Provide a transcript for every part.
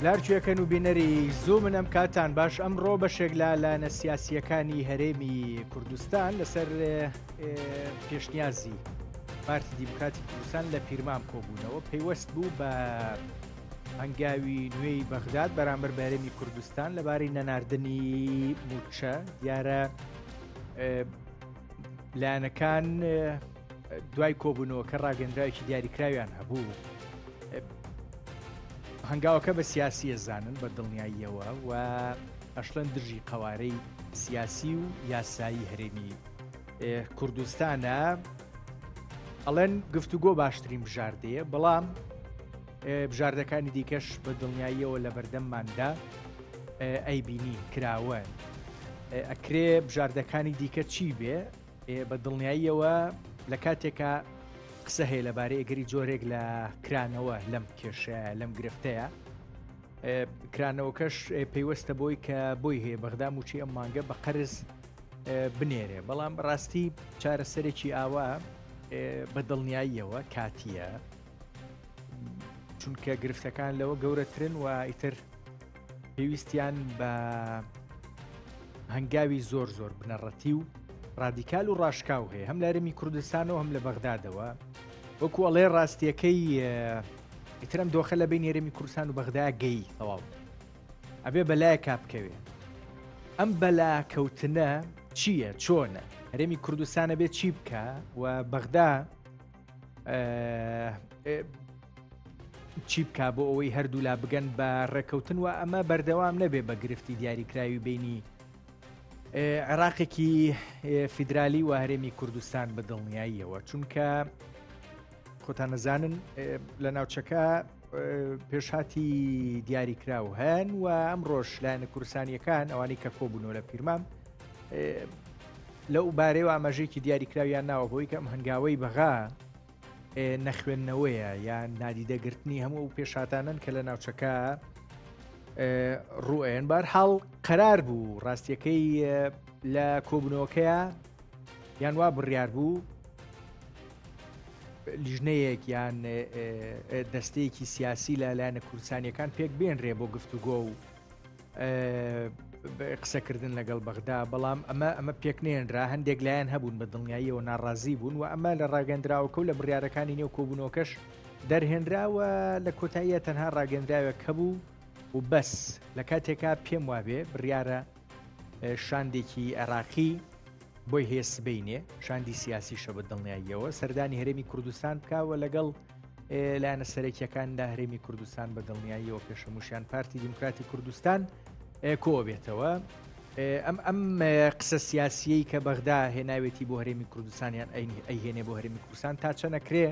لارکوێکەن و بینەری زوو من ئەم کاتان باش ئەمڕۆ بەشێک لە لایەنە سیاسیەکانی هەرێمی کوردستان لەسەر پێشنیازی پارتی دیموکراتی کوردستان لە پیرمام کۆبوونەوە پەیوەست بوو بە هەنگاوی نوێی بەغداد بەرامبەر بە هەرێمی کوردستان لەبارەی نەناردنی موچە دیارە لایەنەکان دوای کۆبوونەوەکە ڕاگەندراوێکی دیاریکراویان هەبوو هەنگاوەکە بە سیاسیە زانن بە دڵنیاییەوە و ئەشڵەن دژی قەوارەی سیاسی و یاسایی هەرێمی کوردستانە ئەڵێن گفتوگۆ باشترین بژاردەیە بەڵام بژاردەکانی دیکەش بە دڵنیاییەوە لە بەردەمماندا ئەیبینین کراوەن ئەکرێ بژاردەکانی دیکە چی بێ بە دڵنیاییەوە لە کاتێکا قسە هەیە لەبارەی ئەگەری جۆرێک لە کرانەوە لەم کێشەیە لەم گرفتەیە کرانەوەکەش پەیوەستە بۆی کە بۆی هەیە بەغدا موچی ئەم مانگە بە قەرز بنێرێ بەڵام بەڕاستی چارەسەرێکی ئاوا بە دڵنیاییەوە کاتیە چونکە گرفتەکان لەوە گەورەترن و ئیتر پێویستیان بە هەنگاوی زۆر زۆر بنەڕەتی و ڕادیکال و ڕاشکاو هەیە هەم لە هەرێمی کوردستانەوە هەم لە بەغدادەوە وەکو ئەڵێ ڕاستیەکەی ئیترم دۆخە لە بین هەرێمی کوردستان و بەغدا گەی تەواو ئەبێ بەلایەکا بکەوێ ئەم بەلا کەوتنە چییە چۆنە هەرێمی کوردستانە بێت چی بکە و بەغدا چی بک بۆ ئەوەی هەردوولا بگەن بە ڕێککەوتن و ئەمە بەردەوام نەبێ بە گرفتی دیاریکراوی بینی عێراقێکی فیدرالی و هەرێمی کوردستان بە دڵنیاییەوە چونکە خۆتان نەزانن لە ناوچەکە پێشهاتی دیاریکراو هەن و ئەمڕۆش لایەنە کوردستانیەکان ئەوانەی کە کۆبوونەوە لە پیرمام لەو بارەیەوە ئاماژەیەکی دیاریکراویان ناوە بۆی کە ئەم هەنگاوەی بەغا نەخوێندنەوەیە یان نادیدەگرتنی هەموو ئەو پێشاتانن کە لە ناوچەکە ڕوئەن بار حاڵ قەرار بوو ڕاستیەکەی لە کۆبوونەوەکەیە یان وا بڕیار بوو لیژنەیەک یان دەستەیەکی سیاسی لە لایەنە کوردستانیەکان پێک بێنرێ بۆ گفتوگۆ و قسەکردن لەگەڵ بەغدا بەڵام ئەمە ئەمە پێکنێنرا هەندێک لایەن هەبوون بە دڵنیاییەوە ناڕازی بوون و ئەمە لە ڕاگەندراوەکە و لە بڕیارەکانی نێو کۆبوونەوەکەش دەرهێنراوە لە کۆتاییە تەنها ڕاگەندراوێک هەبوو و بەس لە کاتێکا پێم وابێ بڕیارە شاندێکی عێراقی بۆی هەیە سبەینێ شاندی سیاسیشە بە دڵنیاییەوە سەردانی هەرێمی کوردستان بکاوە لەگەڵ لایەنە سەرەکیەکان لە هەرێمی کوردستان بە دڵنیاییەوە پێشەموشیان پارتی دیموکراتی کوردستان کۆبێتەوە ئەم ئەم قسە سیاسیەی کە بەغدا هێناوێتی بۆ هەرێمی کوردستانیان ئەیهێنێ بۆ هەرێمی کوردستان تا چەنەکرێ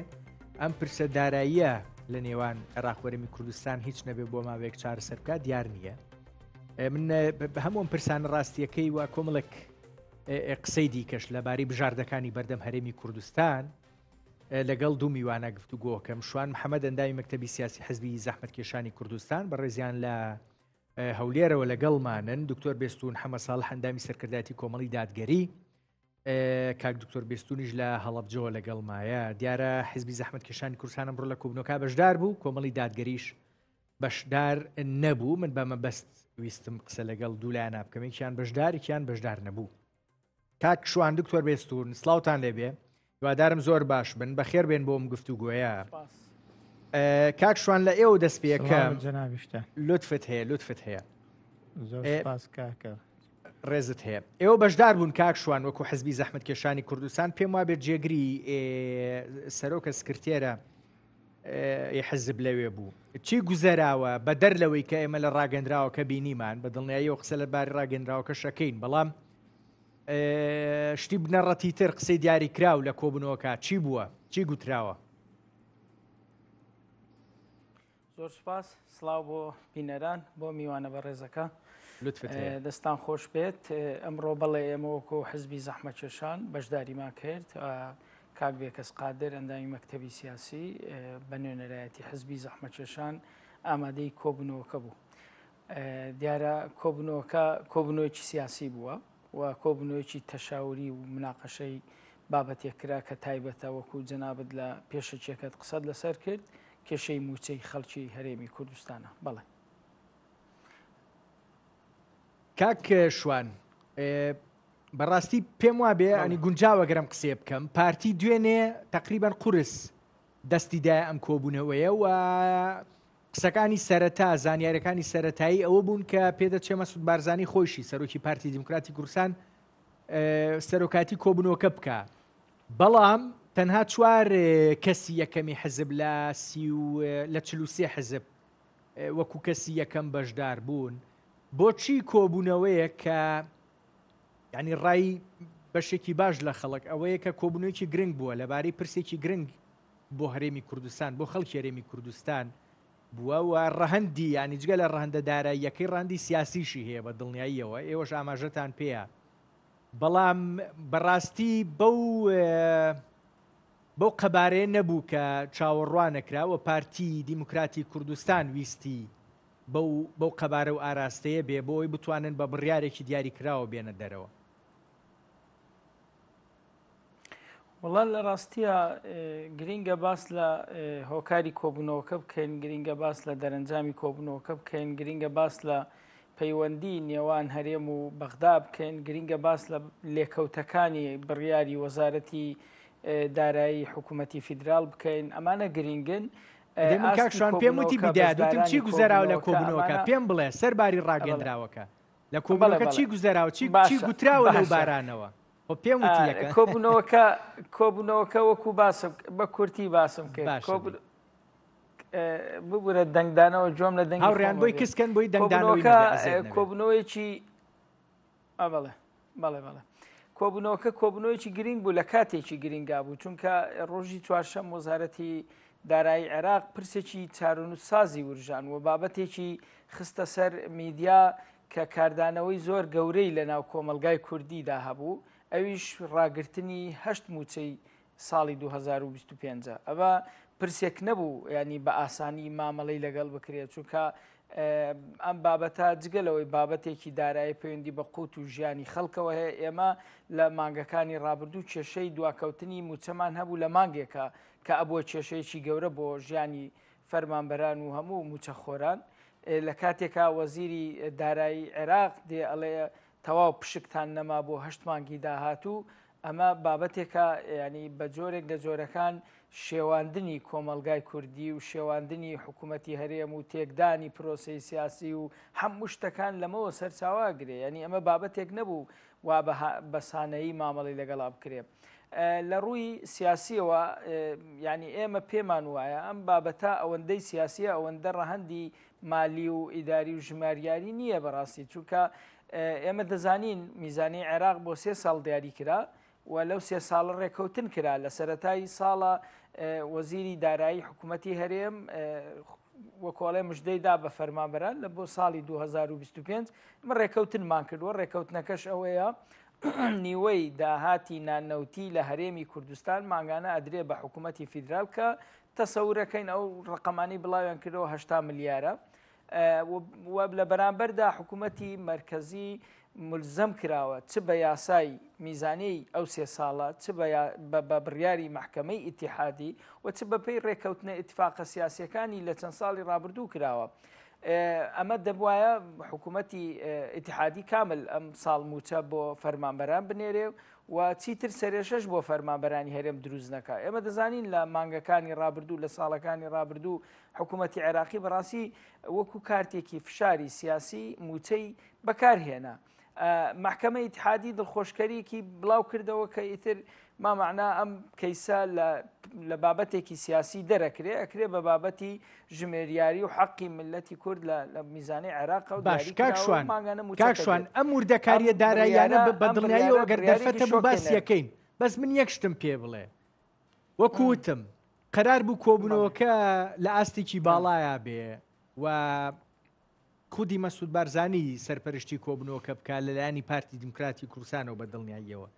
ئەم پرسە داراییە لە نێوان عێراق هەرێمی کوردستان هیچ نەبێ بۆ ماوەیەک چارەسەر بکات دیار نییە من هەموو ئەم پرسانە ڕاستیەکەی و کۆمەڵێک قسەی دیکەش لەبارەی بژاردەکانی بەردەم هەرێمی کوردستان لەگەڵ دوو میوانە گفتوگۆکەم شوان محەممەد ئەندامی مەکتتەبی سیاسی حزبی زەحمەتکێشانی کوردستان بەڕێزیان لە هەولێرەوە لەگەڵمانن دکتۆر بێستون حەمە ساڵح ئەندامی سەرکردایەتی کۆمەڵی دادگەری کاک دکتۆر بێستونیش لە هەڵەبجەوە لەگەڵمایە دیارە حزبی زەحمەتکێشانی کوردستان ئەمڕۆ لە کۆبنەوەکە بەشدار بوو کۆمەڵی دادگەریش بەشدار نەبوو من بە مەبەست ویستم قسە لەگەڵ دوو لایەنە بکەم یەکیان بەشدار یەکیان بەشدار نەبوو کاک شوان دکتۆر بێستون سڵاوتان لێبێ هیوادارم زۆر باش بن بەخێر بێن بۆم گفتوگۆیە کاک شوان لە ئێوە دەست پێکەم جەنابیشتە لوتفت هەیە لوتفت هەیە زۆر سپاس کاکە ڕێزت هەیە ئێوە بەشدار بوون کاک شوان وەکو حزبی زەحمەتکێشانی کوردستان پێم وابێت جێگری سەرۆکە سکرتێرە ی حزب لەوێ بوو چی گوزەراوە بەدەر لەوەی کە ئێمە لە ڕاگەندراوەکە بینیمان بە دڵنیاییەوە قسە لە باری ڕاگەندراوەکە شەکەین بەڵام شتی بنەڕەتی تر قسەی دیاریکراو لە کۆبوونەوەکە چی بووە چی گوتراوە؟ زۆر سوپاس سڵاو بۆ بینەران بۆ میوانە بەڕێزەکە دەستان خۆش بێت ئەمڕۆ بەڵێ ئێمە وەکو حزبی زەحمەتکێشان بەشداریمان کرد کاک بێکەس قادر ئەندامی مەکتەبی سیاسی بە نوێنەرایەتی حزبی زەحمەتکێشان ئامادەی کۆبوونەوەکە بوو دیارە کۆبوونەوەکە کۆبوونەوەیەکی سیاسی بووە و کۆبوونەوەیەکی تەشاوری و مناقەشەی بابەتێک کرا کە تایبەتە وەکو جەنابت لە پێشەکیەکەت قسەت لەسەر کرد کێشەی مووچەی خەڵکی هەرێمی کوردستانە. بەڵێ. کاک شوان بەڕاستی پێم وابێ ئەنی گونجاوە گەرم قسێ بکەم پارتی دوێنێ تقریبان قورس دەستی دای ئەم کۆبوونەوەیە و قسەکانی سەرەتا زانیارەکانی سەتایی ئەوە بوون کە پێدەچێ مەسود بارزانانی خۆشی سەرۆکی پارتی دیموکراتی کوردستان سەرۆکاتی کۆبوونەوەکە بکە بەڵام تەنها چوار کەسی یەکەمی حزب لە سی لە 43 حزب وەکو کەسی یەکەم بەشدار بوون بۆچی کۆبوونەوەیەک کە ینی ڕای بەشێکی باش لە خەڵک ئەوەیە کە کۆبوونەوەکی گرنگ بووە لەبارەی پرسێکی گرنگ بۆ هەرێمی کوردستان بۆ خەڵکی هەرێمی کوردستان بووە و ڕەهەندی ینی جگە لە ڕەهەندە داراییەکەی ڕەهەندی سیاسیشی هەیە بە دڵنیاییەوە ئێوەش ئاماژەتان پێیە بەڵام بەڕاستی بەو بەو قەبارەیە نەبوو کە چاوەڕوانەکرا و پارتی دیموکراتی کوردستان ویستی بەو بەو قەبارە و ئاراستەیە بێ بۆ ئەوەی بتوانن بە بڕیارێکی دیاریکراوە بێنە دەرەوە. وەڵا لە ڕاستیە گرینگە باس لە هۆکاری کۆبوونەوەکە بکەین گرینگە باس لە دەرەنجامی کۆبوونەوەکە بکەین گرینگە باس لە پەیوەندی نێوان هەرێم و بەغدا بکەین گرینگە باس لە لێکەوتەکانی بڕیاری وەزارەتی دارایی حکوومەتی فیدرال بکەین ئەمانە گرینگن من کاک شوان پێم وتی بدایەت وتم چی گوزەراوە لە کۆبوونەوەکە پێم بڵێ سەرباری ڕاگەندراوەکە لە کۆبوونەوەکە چی گوزەراوە چی چی گوتراوە لەو بارانەوە خۆ پێم وتی یەکە کۆبوونەوەکە کۆبوونەوەکە وەکو باسم بە کورتی باسم کرد ببورە دەنگدانەوە جۆم لە دەنگ هاوڕیان بۆی کسکەن بۆی دەنگدانەوەی کۆبوونەوەیەکی بەڵێ بەڵێ بەڵێ کۆبوونەوەکە کۆبوونەوەیەکی گرنگ بوو لە کاتێکی گرنگا بوو چونکە ڕۆژی چوارشەم وەزارەتی دارایی عێراق پرسێکی چارەنووسسازی ورژان و بابەتێکی خستە سەر میدیا کە کاردانەوەی زۆر گەورەی لە ناو کۆمەلگای کوردیدا هەبوو ئەویش ڕاگرتنی هەشت موچەی ساڵی 2025 ئەوە پرسێک نەبوو ینی بە ئاسانی مامەڵەی لەگەڵ بکرێت چونکە ئەم بابەتە جگە لەوەی بابەتێکی دارایی پەیوەندی بە قوت و ژیانی خەڵکەوە هەیە ئێمە لە مانگەکانی ڕابردوو کێشەی دواکەوتنی موچەمان هەبوو لە مانگێکە کە ئەبووە کێشەیەکی گەورە بۆ ژیانی فەرمانبەران و هەموو موچەخۆران لە کاتێکا وەزیری دارایی عێراق دێ ئەڵێ تەواو پشکتان نەما بۆ هەشت مانگی داهاتوو، ئەمە بابەتێکە یانی بە جۆرێک لە جۆرەکان شێواندنی کۆمەڵگای کوردی و شێواندنی حکوومەتی هەرێم و تێکدانی پرۆسەی سیاسی و هەموو شتەکان لەمەوە سەرچاوە گرێ یانی ئەمە بابەتێک نەبوو وا بە سانەیی مامەڵی لەگەڵا بکرێ. لە ڕووی سیاسیەوە ینی ئێمە پێمان وایە ئەم بابەتە ئەوەندەی سیاسیە ئەوەندە ڕەهەندی مالی و ئیداری و ژماریاری نییە بەڕاستی چونکە ئێمە دەزانین میزانی عێراق بۆ سێ ساڵ دیاری کرا و لەو سێ ساڵە ڕێککەوتن کرا لە سەتای ساڵە وەزیری دارایی حکوومەتی هەرێم وەکۆڵێ مژدەی دا بە فەرمانبەران لە بۆ ساڵی 2025 من ڕێککەوتنمان کردووە ڕێککەوتنەکەش ئەوەیە نیوەی داهاتی نانەوتی لە هەرێمی کوردستان مانگانە ئەدرێ بە حکوومەتی فیدرال کە تەسەورەکەین ئەو ڕقەمانی بڵاویان کردەوە هشتا ملیارە و لە بەرامبەردا حکوومەتی مەرکەزی ملزەم کراوە چ بە یاسای میزانەی ئەو سێ ساڵە چ بە بڕیاری مەحکەمەی ئیتیحادی و چ بەپێی ڕێککەوتنە ئیتفاقە سیاسیەکانی لە چەند ساڵی ڕابردوو کراوە. ئەمە دەبواە حکوومەتی ئیتحادی کامل ئەم ساڵ موچە بۆ فەرمانبەران بنێرێ و چیتر سەرێشەش بۆ فەرمانبەرانی هەرێم دروست نەکا. ئێمە دەزانین لە مانگەکانی ڕابردوو لە ساڵەکانی ڕابردوو حکوومەتی عێراقی بەڕاستی وەکو کارتێکی فشاری سیاسی موچەی بەکارهێنا. مەحکەمەی ئیتحادی دڵخۆشکەریەکی بڵاو کردەوە کە ئیتر مامەعنا ئەم کەیسە لە بابەتێکی سیاسی دەرەکرێ ئەکرێ بە بابەتی ژمێریاری و حەقی میللەتی کورد لە میزانەی عێراقە و باش کاک شوان کاک شوان ئەم وردەکاریە داراییانە بە دڵنیاییەوە ئەگەر دەرفەتە بوو باسی یەکەین بەس من یەک شتم پێ بڵێ وەکو وتم قەرار بوو کۆبوونەوەکە لە ئاستێکی باڵایا بێ و خودی مەسعود بارزانی سەرپەرشتی کۆبوونەوەکە بکە لەلایەنی پارتی دیموکراتی کوردستانەوە بە دڵنیاییەوە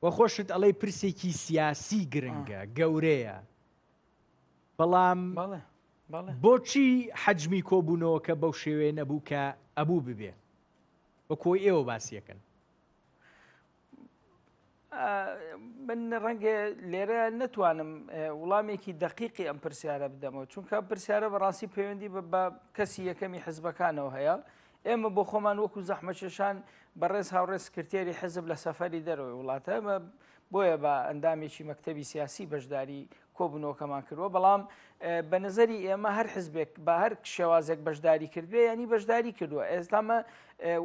و خۆشت ئەڵێی پرسێکی سیاسی گرنگە گەورەیە بەڵام بۆچی حەجمی کۆبوونەوەکە بەو شێوەیە نەبوو کە ئەبوو ببێ وەکۆی ئێوە باسیەکەن؟ من ڕەنگە لێرە نتوانم وڵامێکی دەقیقی ئەم پرسیارە بدەمەوە چونکە پرسیارە بەڕاستی پەیوەندی بە کەسی یەکەمی حزبەکانەوە هەیە. ئێمە بۆ خۆمان وەکو زەحمەتکێشان بەڕێز هاوڕێ سکرتێری حزب لە سەفەری دەرەوەی وڵاتە بۆیە بە ئەندامێکی مەکتەبی سیاسی بەشداری کۆبوونەوەکەمان کردووە بەڵام بە نظری ئێمە هەر حزبێک بە هەر شێوازێک بەشداری کردبێ ینی بەشداری کردووە ئێستامە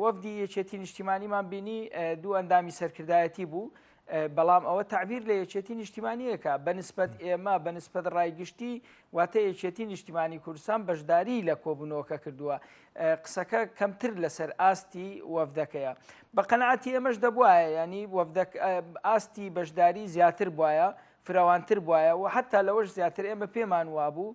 وەفدی یەکێتی نیشتیمانیمان بینی دوو ئەندامی سەرکردایەتی بوو بەڵام ئەوە تەعبیر لە یەکێتی نیشتیمانیەکە بە نسبەت ئێمە بە نسبەت ڕای گشتی واتە یەکێتی نیشتیمانی کوردستان بەشداری لە کۆبوونەوەکە کردووە قسەکە کەمتر لەسەر ئاستی وەفدەکەیە بە قەنعاتی ئێمەش دەبواە ینی وەفدەک ئاستی بەشداری زیاتر بواە فراوانتر بواە و حتا لەوەش زیاتر ئێمە پێمان وابوو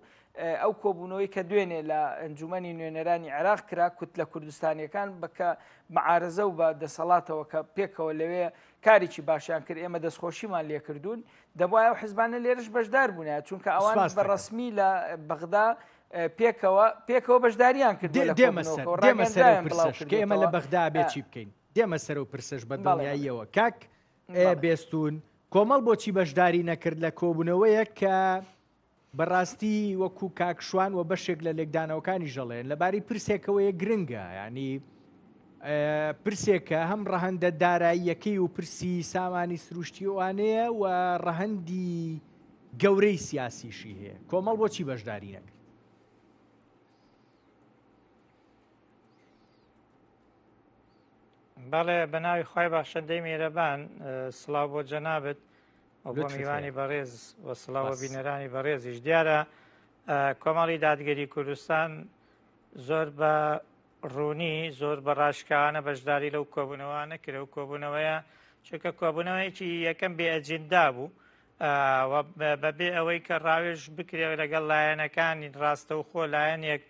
ئەو کۆبوونەوەی کە دوێنێ لە ئەنجومەنی نوێنەرانی عێراق کرا کوتلە کوردستانیەکان بەکە معارزە و بە دەسەڵاتەوە کە پێکەوە لەوێ کارێکی باشیان کرد ئێمە دەستخۆشیمان لێکردوون دەبواە ئەو حزبانە لێرش بەشدار بوونە چونکە ئەوان بە ڕسمی لە بەغدا پێکەوە پێکەوە بەشداریان کرد دێمە سەر پرسەش کە ئێمە لە بەغدا بێ چی بکەین دێمە سەر و پرسەش بە دڵنیاییەوە کاک بێستون کۆمەڵ بۆچی بەشداری نەکرد لە کۆبوونەوەیە کە بەڕاستی وەکو کاک شوان و بەشێک لە لێکدانەوەکانیش دەڵێن لەبارەی پرسێکەوەیە گرنگە ینی پرسێکە هەم ڕەهەندە داراییەکەی و پرسی سامانی سروشتی ئەوانەیە و ڕەهەندی گەورەی سیاسیشی هەیە کۆمەڵ بۆچی بەشداری نەکرد؟ بەڵێ بە ناوی خوای بەخشندەی میرەبان سڵاو بۆ جەنابت و بۆ میوانی بەڕێز و سڵاو بە بینەرانی بەڕێزیش دیارە کۆمەڵی دادگەری کوردستان زۆر بە ڕوونی زۆر بە ڕاشکانە بەشداری لەو کۆبوونەوە نەکرێ و کۆبوونەوەیە چونکە کۆبوونەوەیەکی یەکەم بێ ئەجندا بوو بەبێ ئەوەی کە ڕاوێژ بکرێت لەگەڵ لایەنەکانی ڕاستەوخۆ لایەنێک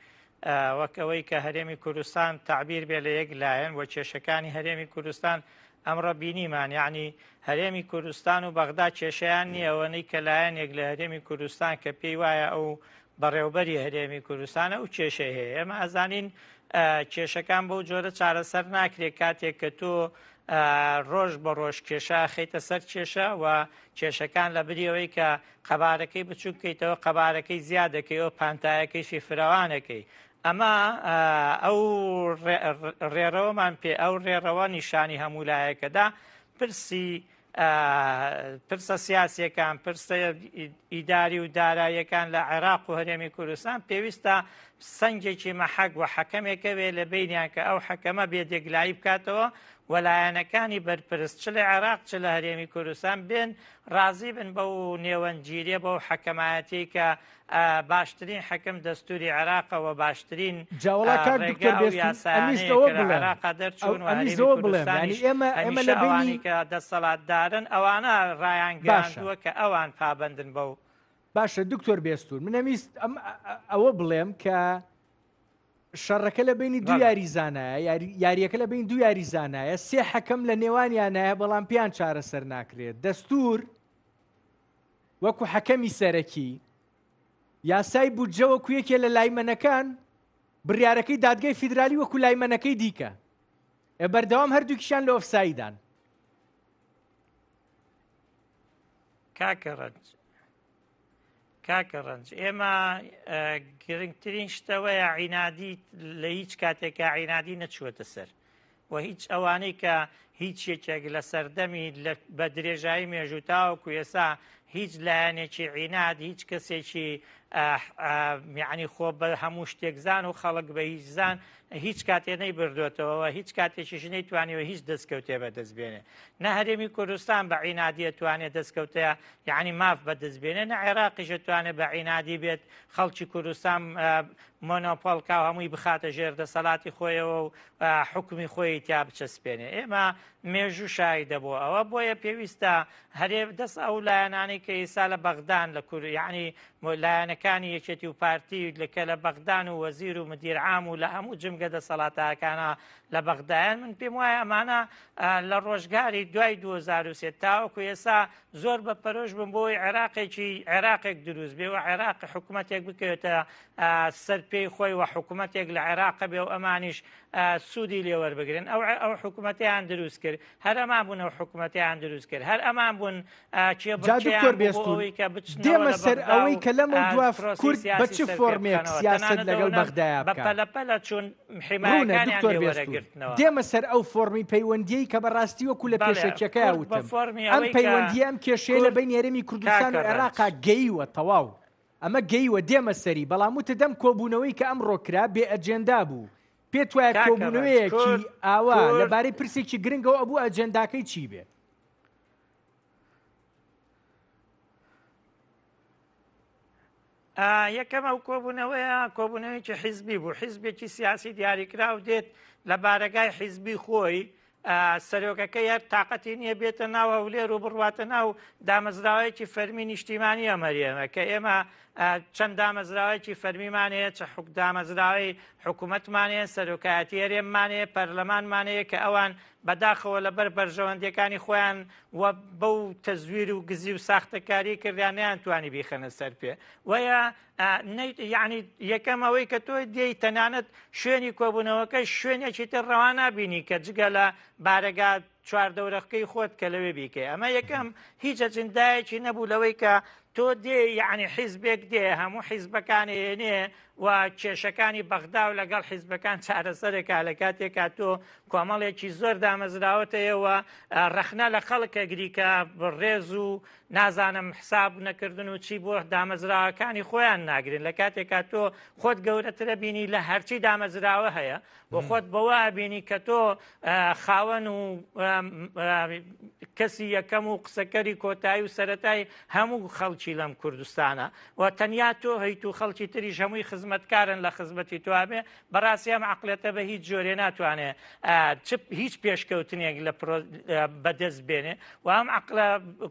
وەک ئەوەی کە هەرێمی کوردستان تەعبیر بێ لە یەک لایەن و کێشەکانی هەرێمی کوردستان ئەمڕە بینیمان یعنی هەرێمی کوردستان و بەغدا کێشیان نییە ئەوەنەی کە لایەنێک لە هەرێمی کوردستان کە پێی وایە ئەو بەڕێوبەری هەرێمی کوردستانە و کێشەی هەیە ئێمە ئەزانین کێشەکان بەو جۆرە چارەسەر ناکرێت کاتێک کە تۆ ڕۆژ بە ڕۆژ کێشە خەیتە سەر کێشە و کێشەکان لە بریەوەی کە قەبارەکەی بچوک کەیتەوە قەبارەکەی زیاد دەکەی و پانتایەکەیشی فرەوانەکەی ئەمە ئەو ڕێڕەوەمان پێ ئەو ڕێڕەوە نیشانی هەموو لایەکەدا پرسی پرسە سیاسیەکان پرسە ئیداری و داراییەکان لە عێراق و هەرێمی کوردستان پێویستە سەنگێکی مەحەک و حەکەمێکە بێ لە بینیان کە ئەو حەکەمە بێدێگلایی بکاتەوە و لایەنەکانی بەرپرس چ لە عێراق چ لە هەرێمی کوردستان بێن ڕازی بن بەو نێوەندگیریە بەو حەکەمایەتیەی کە باشترین حەکەم دەستوری عێراقە و باشترین جا وەڵا کاک ڕێگا دکتۆر ئەو بێستون یاسایانەیە ئەمیست ئەوە کە لە بڵێم عێراقا ئەو دەرچوون و ئەمیست هەرێمی ئەوە بڵێم کوردستانیش یانی ئێمە ئێمە هەمیشە لە بەینی ئەوانەی کە دەسەڵاتدارن ئەوانە باشە ڕایانگەیاندووە کە ئەوان پابەندن بەو باشە دکتۆر بێستون من ئەمیست ئەم ئەوە بڵێم کە شەڕەکە لە بینی دوو یاریزانایە یاریەکە لە بین دوو یاریزانایە سێ حەکەم لە نێوانیانایە بەڵام پێیان چارەسەر ناکرێت دەستور وەکو حەکەمی سەرەکی یاسای بودجە وەکو یەکێ لە لایمەنەکان بڕیارەکەی دادگای فیدرالی وەکو لایمەنەکەی دیکە بەردەوام هەردووکیشان لە ئۆفسایدان. کاکە ڕەنج کاکە ڕەنج ئێمە گرنگترین شتەوەیە عینادی لە هیچ کاتێکا عینادی نەچووەتە سەر و هیچ ئەوانەی کە هیچ یەکێک لە سەردەمی بە درێژایی مێژوو تاوەکو ئێسا هیچ لایەنێکی عیناد هیچ کەسێکی یعنی خۆ بە هەموو شتێک زان و خەڵک بە هیچ زان هیچ کاتێ نەی بردوێتەوە هیچ کاتێکیش نەیتوانیوە هیچ دەستکەوتێ بەدەست بێنێ نە هەرێمی کوردستان بە عینادیە توانێت دەستکەوتەیە یعنی ماف بەدەست بێنێ نە عێراقیش توانێت بە عینادی بێت خەڵکی کوردستان مۆنۆپۆڵ کا و هەمووی بخاتە ژێر دەسەڵاتی خۆیەوە و حکومی خۆی تیا بچەسپێنێ ئێمە مێژوو شایدە بۆ ئەوە بۆیە پێویستە هەرێ دەست ئەو لایەنانەی کە ئێستا لە بەغدان لە کور یعنی لایەنەکانی یەکێتی و پارتی لەکە لە بەغدان و وەزیر و مدیر عام و لە هەموو جمگە دەسەڵاتەکانە لە بەغدایان من پێم وایە ئەمانە لە ڕۆژگاری دوای 2023 تاوەکو ئێستا زۆر بە پەرۆش بم بۆی عێراقێکی عێراقێک دروست بێ و عێراق حکوومەتێک بکەوێتە سەر پێی خۆی و حکوومەتێک لە عێراق بێ و ئەمانیش سوودی لێوەربگرن ئەو ئەو حکوومەتیان دروست کرد هەر ئەمان بوون ئەو حکوومەتیان دروست کرد هەر ئەمان بوون جا دکتۆر کێبڕکێیان دکتۆر بوو بۆ بێستون ئەوەی کە بچنەوە دێمە لە سەر بەغدا ئەوەی و کە لەمە ئا، دوا پرۆسەی کورد بە سیاسی چ سەر پێ فۆرمێک بخەنەوە. سیاسەت تەنانەت لەگەڵ ئەوەنە بەغدایا بە بکا. پەلەپەلە چوون ڕوونە حیمایەکانیان دکتۆر لێ بێستون وەرەگرتنەوە. دێمە سەر ئەو فۆرمی پەیوەندیەی کە بەڕاستی وەکو لە بەڵێ پێشەکیەکەیا کورد بە وتم فۆرمی ئەم ئەوەی کە پەیوەندیە ئەم کێشەیە لە کورد بەینی هەرێمی کوردستان کاکە و ڕەنج. عێراقا گەیوە تەواو ئەمە گەیوە دێمە سەری بەڵام وتت ئەم کۆبوونەوەی کە ئەمڕۆ کرا بێ ئەجێندا بوو پێت وایە کاکە ڕەنج کۆبوونەوەیەکی کورد ئاوا کورد لەبارەی پرسێکی گرنگەوە ئەبوو ئەجێنداکەی چی بێ؟ یەکەم ئەو کۆبوونەوەیە کۆبوونەوەیەکی حیزبی بوو حیزبێکی سیاسی دیاریکراو دێت لە بارەگای حیزبی خۆی سەرۆکەکەی هەر تااقەتی نییە بێتە ناو هەولێر و بڕواتە ناو دامەزراوەیەکی فەرمی نیشتیمانی ئەمەریێمە کە ئێمە چەند دامەزراوەیەکی فەرمیمان هەیە چە حک دامەزراوەی حکوومەتمان هەیە سەرۆکایەتی هەرێممان هەیە پەرلەمانمان هەیە کە ئەوان بەداخەوە لەبەر بەرژەوەندیەکانی خۆیان و بەو تەزویر و گزی و ساختەکاری کردیان نەیانتوانی بیخەنە سەر پێ وەیە یعنی یەکەم ئەوەی کە تۆ دێی تەنانەت شوێنی کۆبوونەوەکە شوێنێکی تر ڕەوا نابینی کە جگە لە بارەگا چواردەورەکەی خۆت کە لەوێ بیکەی ئەمە یەکەم هیچ ئەجندایەکی نەبوو لەوەی کە تۆ دێ یعنی حیزبێک دێ هەموو حیزبەکان هێنێ و کێشەکانی بەغدا و لەگەڵ حیزبەکان چارەسەرێکا لە کاتێکا تۆ کۆمەڵێکی زۆر دامەزراوەتەیەوە ڕەخنە لە خەڵک ئەگری کە ڕێز و نازانم حساب نەکردن و چی بۆ دامەزراوەکانی خۆیان ناگرن لە کاتێکا تۆ خۆت گەورەترە بینی لە هەرچی دامەزراوە هەیە و خۆت بەوە بینی کە تۆ خاوەن و کەسی یەکەم و قسەکەری کۆتایی و سەتای هەموو خەڵکی لەم کوردستانە و تەنیا تۆ هەیت و خەڵکی تریش هەمووی خزمەتکارن لە خزمەتی تۆ بێ بەڕاستی ئەم عقلێتە بە هیچ جۆرێ ناتوانێ هیچ پێشکەوتنێک لە بەدەست بێنێ و ئەم عقلە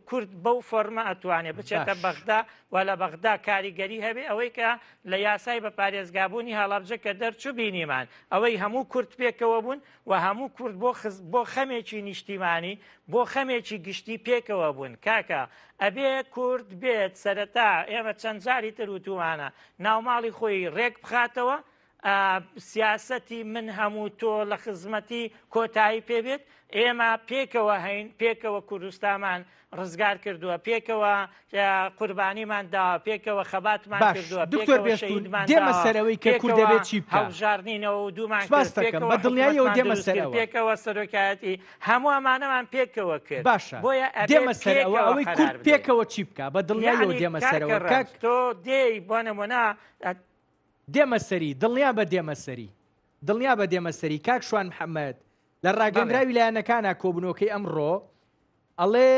کورد بەو فۆرمە ئەتوانێ بچێتە بەغدا و لە بەغدا کاریگەری هەبێ ئەوەی کە لە یاسای بە پارێزگابوونی هەڵەبجە کە دەرچوو بینیمان ئەوەی هەموو کورد پێکەوە بوون و هەموو کورد بۆ خز بۆ خەمێکی نیشتیمانی بۆ خەمێکی گشتی پێکەوە بوون کاکە ئەبێ کورد بێت سەرەتا ئێمە چەند جاری تر وتومانە ناوماڵی خۆی ڕێک بخاتەوە سیاسەتی من هەموو تۆ لە خزمەتی کۆتایی پێبێت ئێمە پێکەوە هەین پێکەوە کوردستانمان ڕزگار کردووە پێکەوە قوربانیمان داوە پێکەوە خەباتمان کردووە دکتۆر بێستون دێمە سەرەوەی کە کورد دەبێت چی بکا هەڵبژاردنینەوە و دوومان سپاس کرد دەکەم پێکەوە بە دڵنیاییەوە حکومەتمان دێمە دروست کرد سەرەوە پێکەوە سەرۆکایەتی هەموو ئەمانەمان پێکەوە کرد باشە بۆیە ئەبێ دێمە سەرەوە پێکەوە ئەوەی قەرار کورد بدەین پێکەوە چی بکا بە دڵنیاییەوە یعنی دێمە کاکە سەرەوە ڕەنج کاک تۆ دێی بۆ نمونە دێمە سەری دڵنیا بە دێمە سەری دڵنیا بە دێمە سەری کاک شوان محەممەد لە بەڵێ ڕاگەندراوی لایەنەکانە کۆبوونەوەکەی ئەمڕۆ ئەڵێ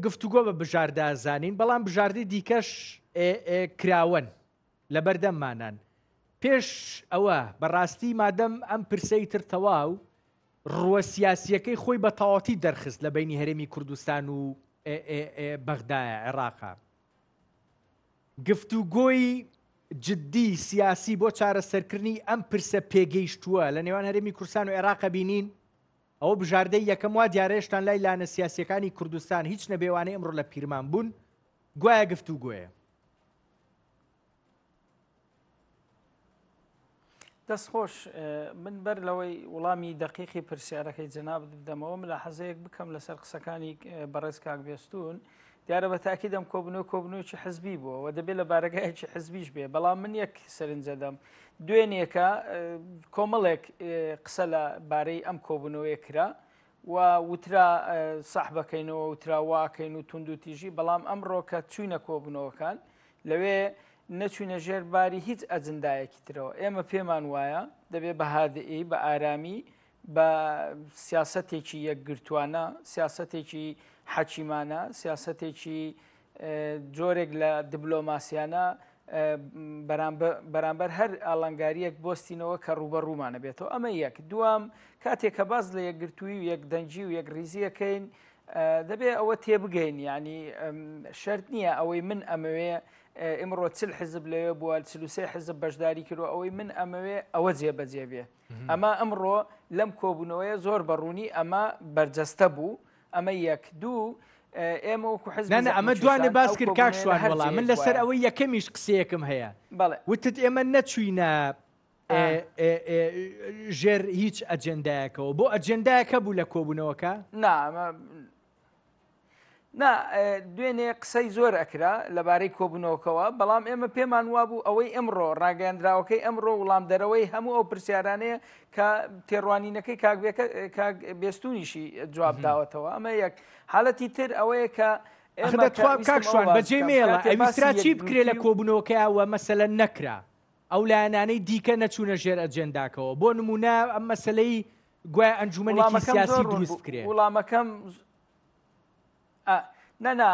گفتوگۆ بە بژاردە ئەزانین، بەڵام بژاردەی دیکەش کراوەن لەبەردەممانان. پێش ئەوە بەڕاستی مادەم ئەم پرسەی تر تەواو ڕووە سیاسییەکەی خۆی بە تەواوەتی دەرخست لە بەینی هەرێمی کوردستان و بەغدایە، عێراقە. گفتوگۆی جدی سیاسی بۆ چارەسەرکردنی ئەم پرسە پێگەیشتووە لە نێوان هەرێمی کوردستان و عێراقە بینین؟ ئەوە بژاردەی یەکەم وا دیارە هێشتان لای لایەنە سیاسیەکانی کوردستان هیچ نەبێ وانەی ئەمڕۆ لە پیرمان بوون گوایە گفتوگۆیە. دەست خۆش من بەر لەوەی وڵامی دەقیقی پرسیارەکەی جەنابت بدەمەوە ملاحەزەیەک بکەم لەسەر قسەکانی بەڕێز کاک بێستون دیارە بە تاکید ئەم کۆبوونەوە کۆبوونەوەیەکی حزبی بووە و دەبێت لە بارەگایەکی حزبیش بێ بەڵام من یەک سەرنجەدەم دوێنێکە کۆمەڵێک قسە لە بارەی ئەم کۆبوونەوەیە کرا و وترا سەحبەکەینەوە وترا واکەین و تونند و تیژی بەڵام ئەمڕۆ کە چوینە کۆبوونەوەکان لەوێ نەچوینە ژێر باری هیچ ئەجندایەکی ترەوە ئێمە پێمان وایە دەبێ بە هادئی بە ئارامی بە سیاسەتێکی یەکگرتووانە، سیاسەتێکی حەکیمانە، سیاسەتێکی جۆرێک لە دبلۆماسیانە بەرامبەر هەر ئاڵنگاریەک بۆستینەوە کە ڕوبەڕوومانە بێتەوە ئەمە یەک دوام کاتێک کە باز لە یەکگرتووی و یەکدەنگی و یەکڕیزیەکەین دەبێ ئەوە تێبگەین ینی شەرت نییە ئەوەی من ئەمەوێ ئمڕۆ چل حزب لەوێ بووە 43 حزب بەشداری کردو ئەوەی من ئەمەوێ ئەوە جێبەجێ بێ ئەمە ئەمڕۆ لەم کۆبوونەوەیە زۆر بە ڕوونی ئەمە بەرجەستە بوو ئەمە یەک دوو ئێمە وەکو حزبی نا نا ئەمە دوانێ زەحمەتکێشان باس ئەو کرد کاک کۆبوونەوەیە لە شوان هەر وەڵا من جێیەک لەسەر بوایە ئەوەی یەکەمیش قسەیەکم هەیە بەڵێ وتت ئێمە نەچوینە ئا. ئێ، ئێ، ژێر هیچ ئەجێندایەکەوە بۆ ئەجێندایەک هەبوو لە کۆبوونەوەکە؟ نا ئەمە. نا دوێنێ قسەی زۆر ئەکرا لەبارەی کۆبوونەوەکەوە، بەڵام ئێمە پێمان وابوو ئەوەی ئەمڕۆ ڕاگەیاندراوەکەی ئەمڕۆ وڵامدەرەوەی هەموو ئەو پرسیارانەیە کە تێڕوانینەکەی کاک بێستونیشی جواب داوەتەوە. ئەمە یەک حالەتی تر ئەوەیە کە ئێمە کاک شوان بەجێ مێڵە ئەویسترا چی بکرێ لە کۆبوونەوەکەیا وە مەسەلەن نەکرا ئەو لایەنانەی دیکە نەچوونە ژێر ئەجێنداکەوە بۆ نمونە ئەم مەسەلەی گوایە ئەنجومەنێکی سیاسی دروست بکرێ. وڵامەکەم نا نا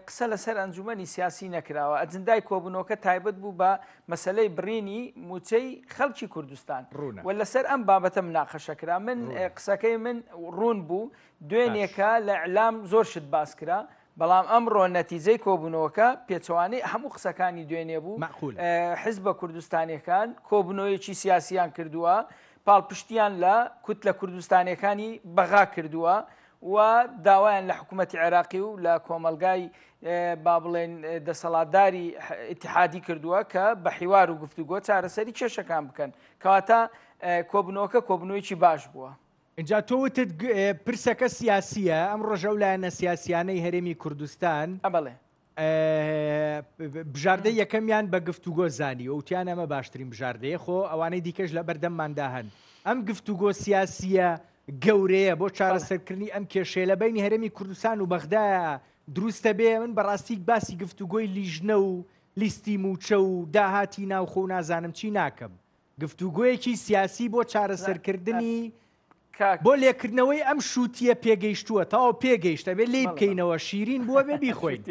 قسە لەسەر ئەنجومەنی سیاسی نەکراوە ئەجندای کۆبوونەوەکە تایبەت بوو بە مەسلەی بڕینی موچەی خەڵکی کوردستان و لەسەر ئەم بابەتە مناقەشە کرا من قسەکەی من ڕوون بوو دوێنێکە لە ئەلام زۆر شت باس کرا بەڵام ئەمڕۆ نەتیجەی کۆبوونەوەکە پێچەوانەی هەموو قسەکانی دوێنێ بوو حزبە کوردستانیەکان کۆبوونەوەیەکی سیاسیان کردووە پاڵپشتیان لە کوتلە کوردستانیەکانی بەغا کردووە و داوایان لە حکوومەتی عێراقی و لە کۆمەلگای با بڵێن دەسەڵاتداری ئیتحادی کردووە کە بە حیوار و گفتوگۆ چارەسەری کێشەکان بکەن کەواتە کۆبنەوەکە کۆبنەوەیکی باش بووە. ئینجا تۆ وتت پرسەکە سیاسیە ئەم ڕۆژە ئەو لایەنە سیاسیانەی هەرێمی کوردستان بەڵێ بژاردەی یەکەمیان بە گفتوگۆ زانی و وتیان ئەمە باشترین بژاردەیە خۆ ئەوانەی دیکەش لە بەردەمماندا هەن ئەم گفتوگۆ سیاسیە گەورەیە بۆ چارەسەرکردنی ئەم کێشەیە لە بینی هەرێمی کوردستان و بەغدایە دروستە بێ من بەڕاستی باسی گفتوگۆی لیژنە و لیستی موچە و داهاتی ناوخۆ و نازانم چی ناکەم گفتوگۆیەکی سیاسی بۆ چارەسەرکردنی بۆ لێکردنەوەی ئەم شووتیە پێگەیشتووە تەواو پێگەیشت ئەبێ لێی بکەینەوە شیرین بووە بێ بیخۆین.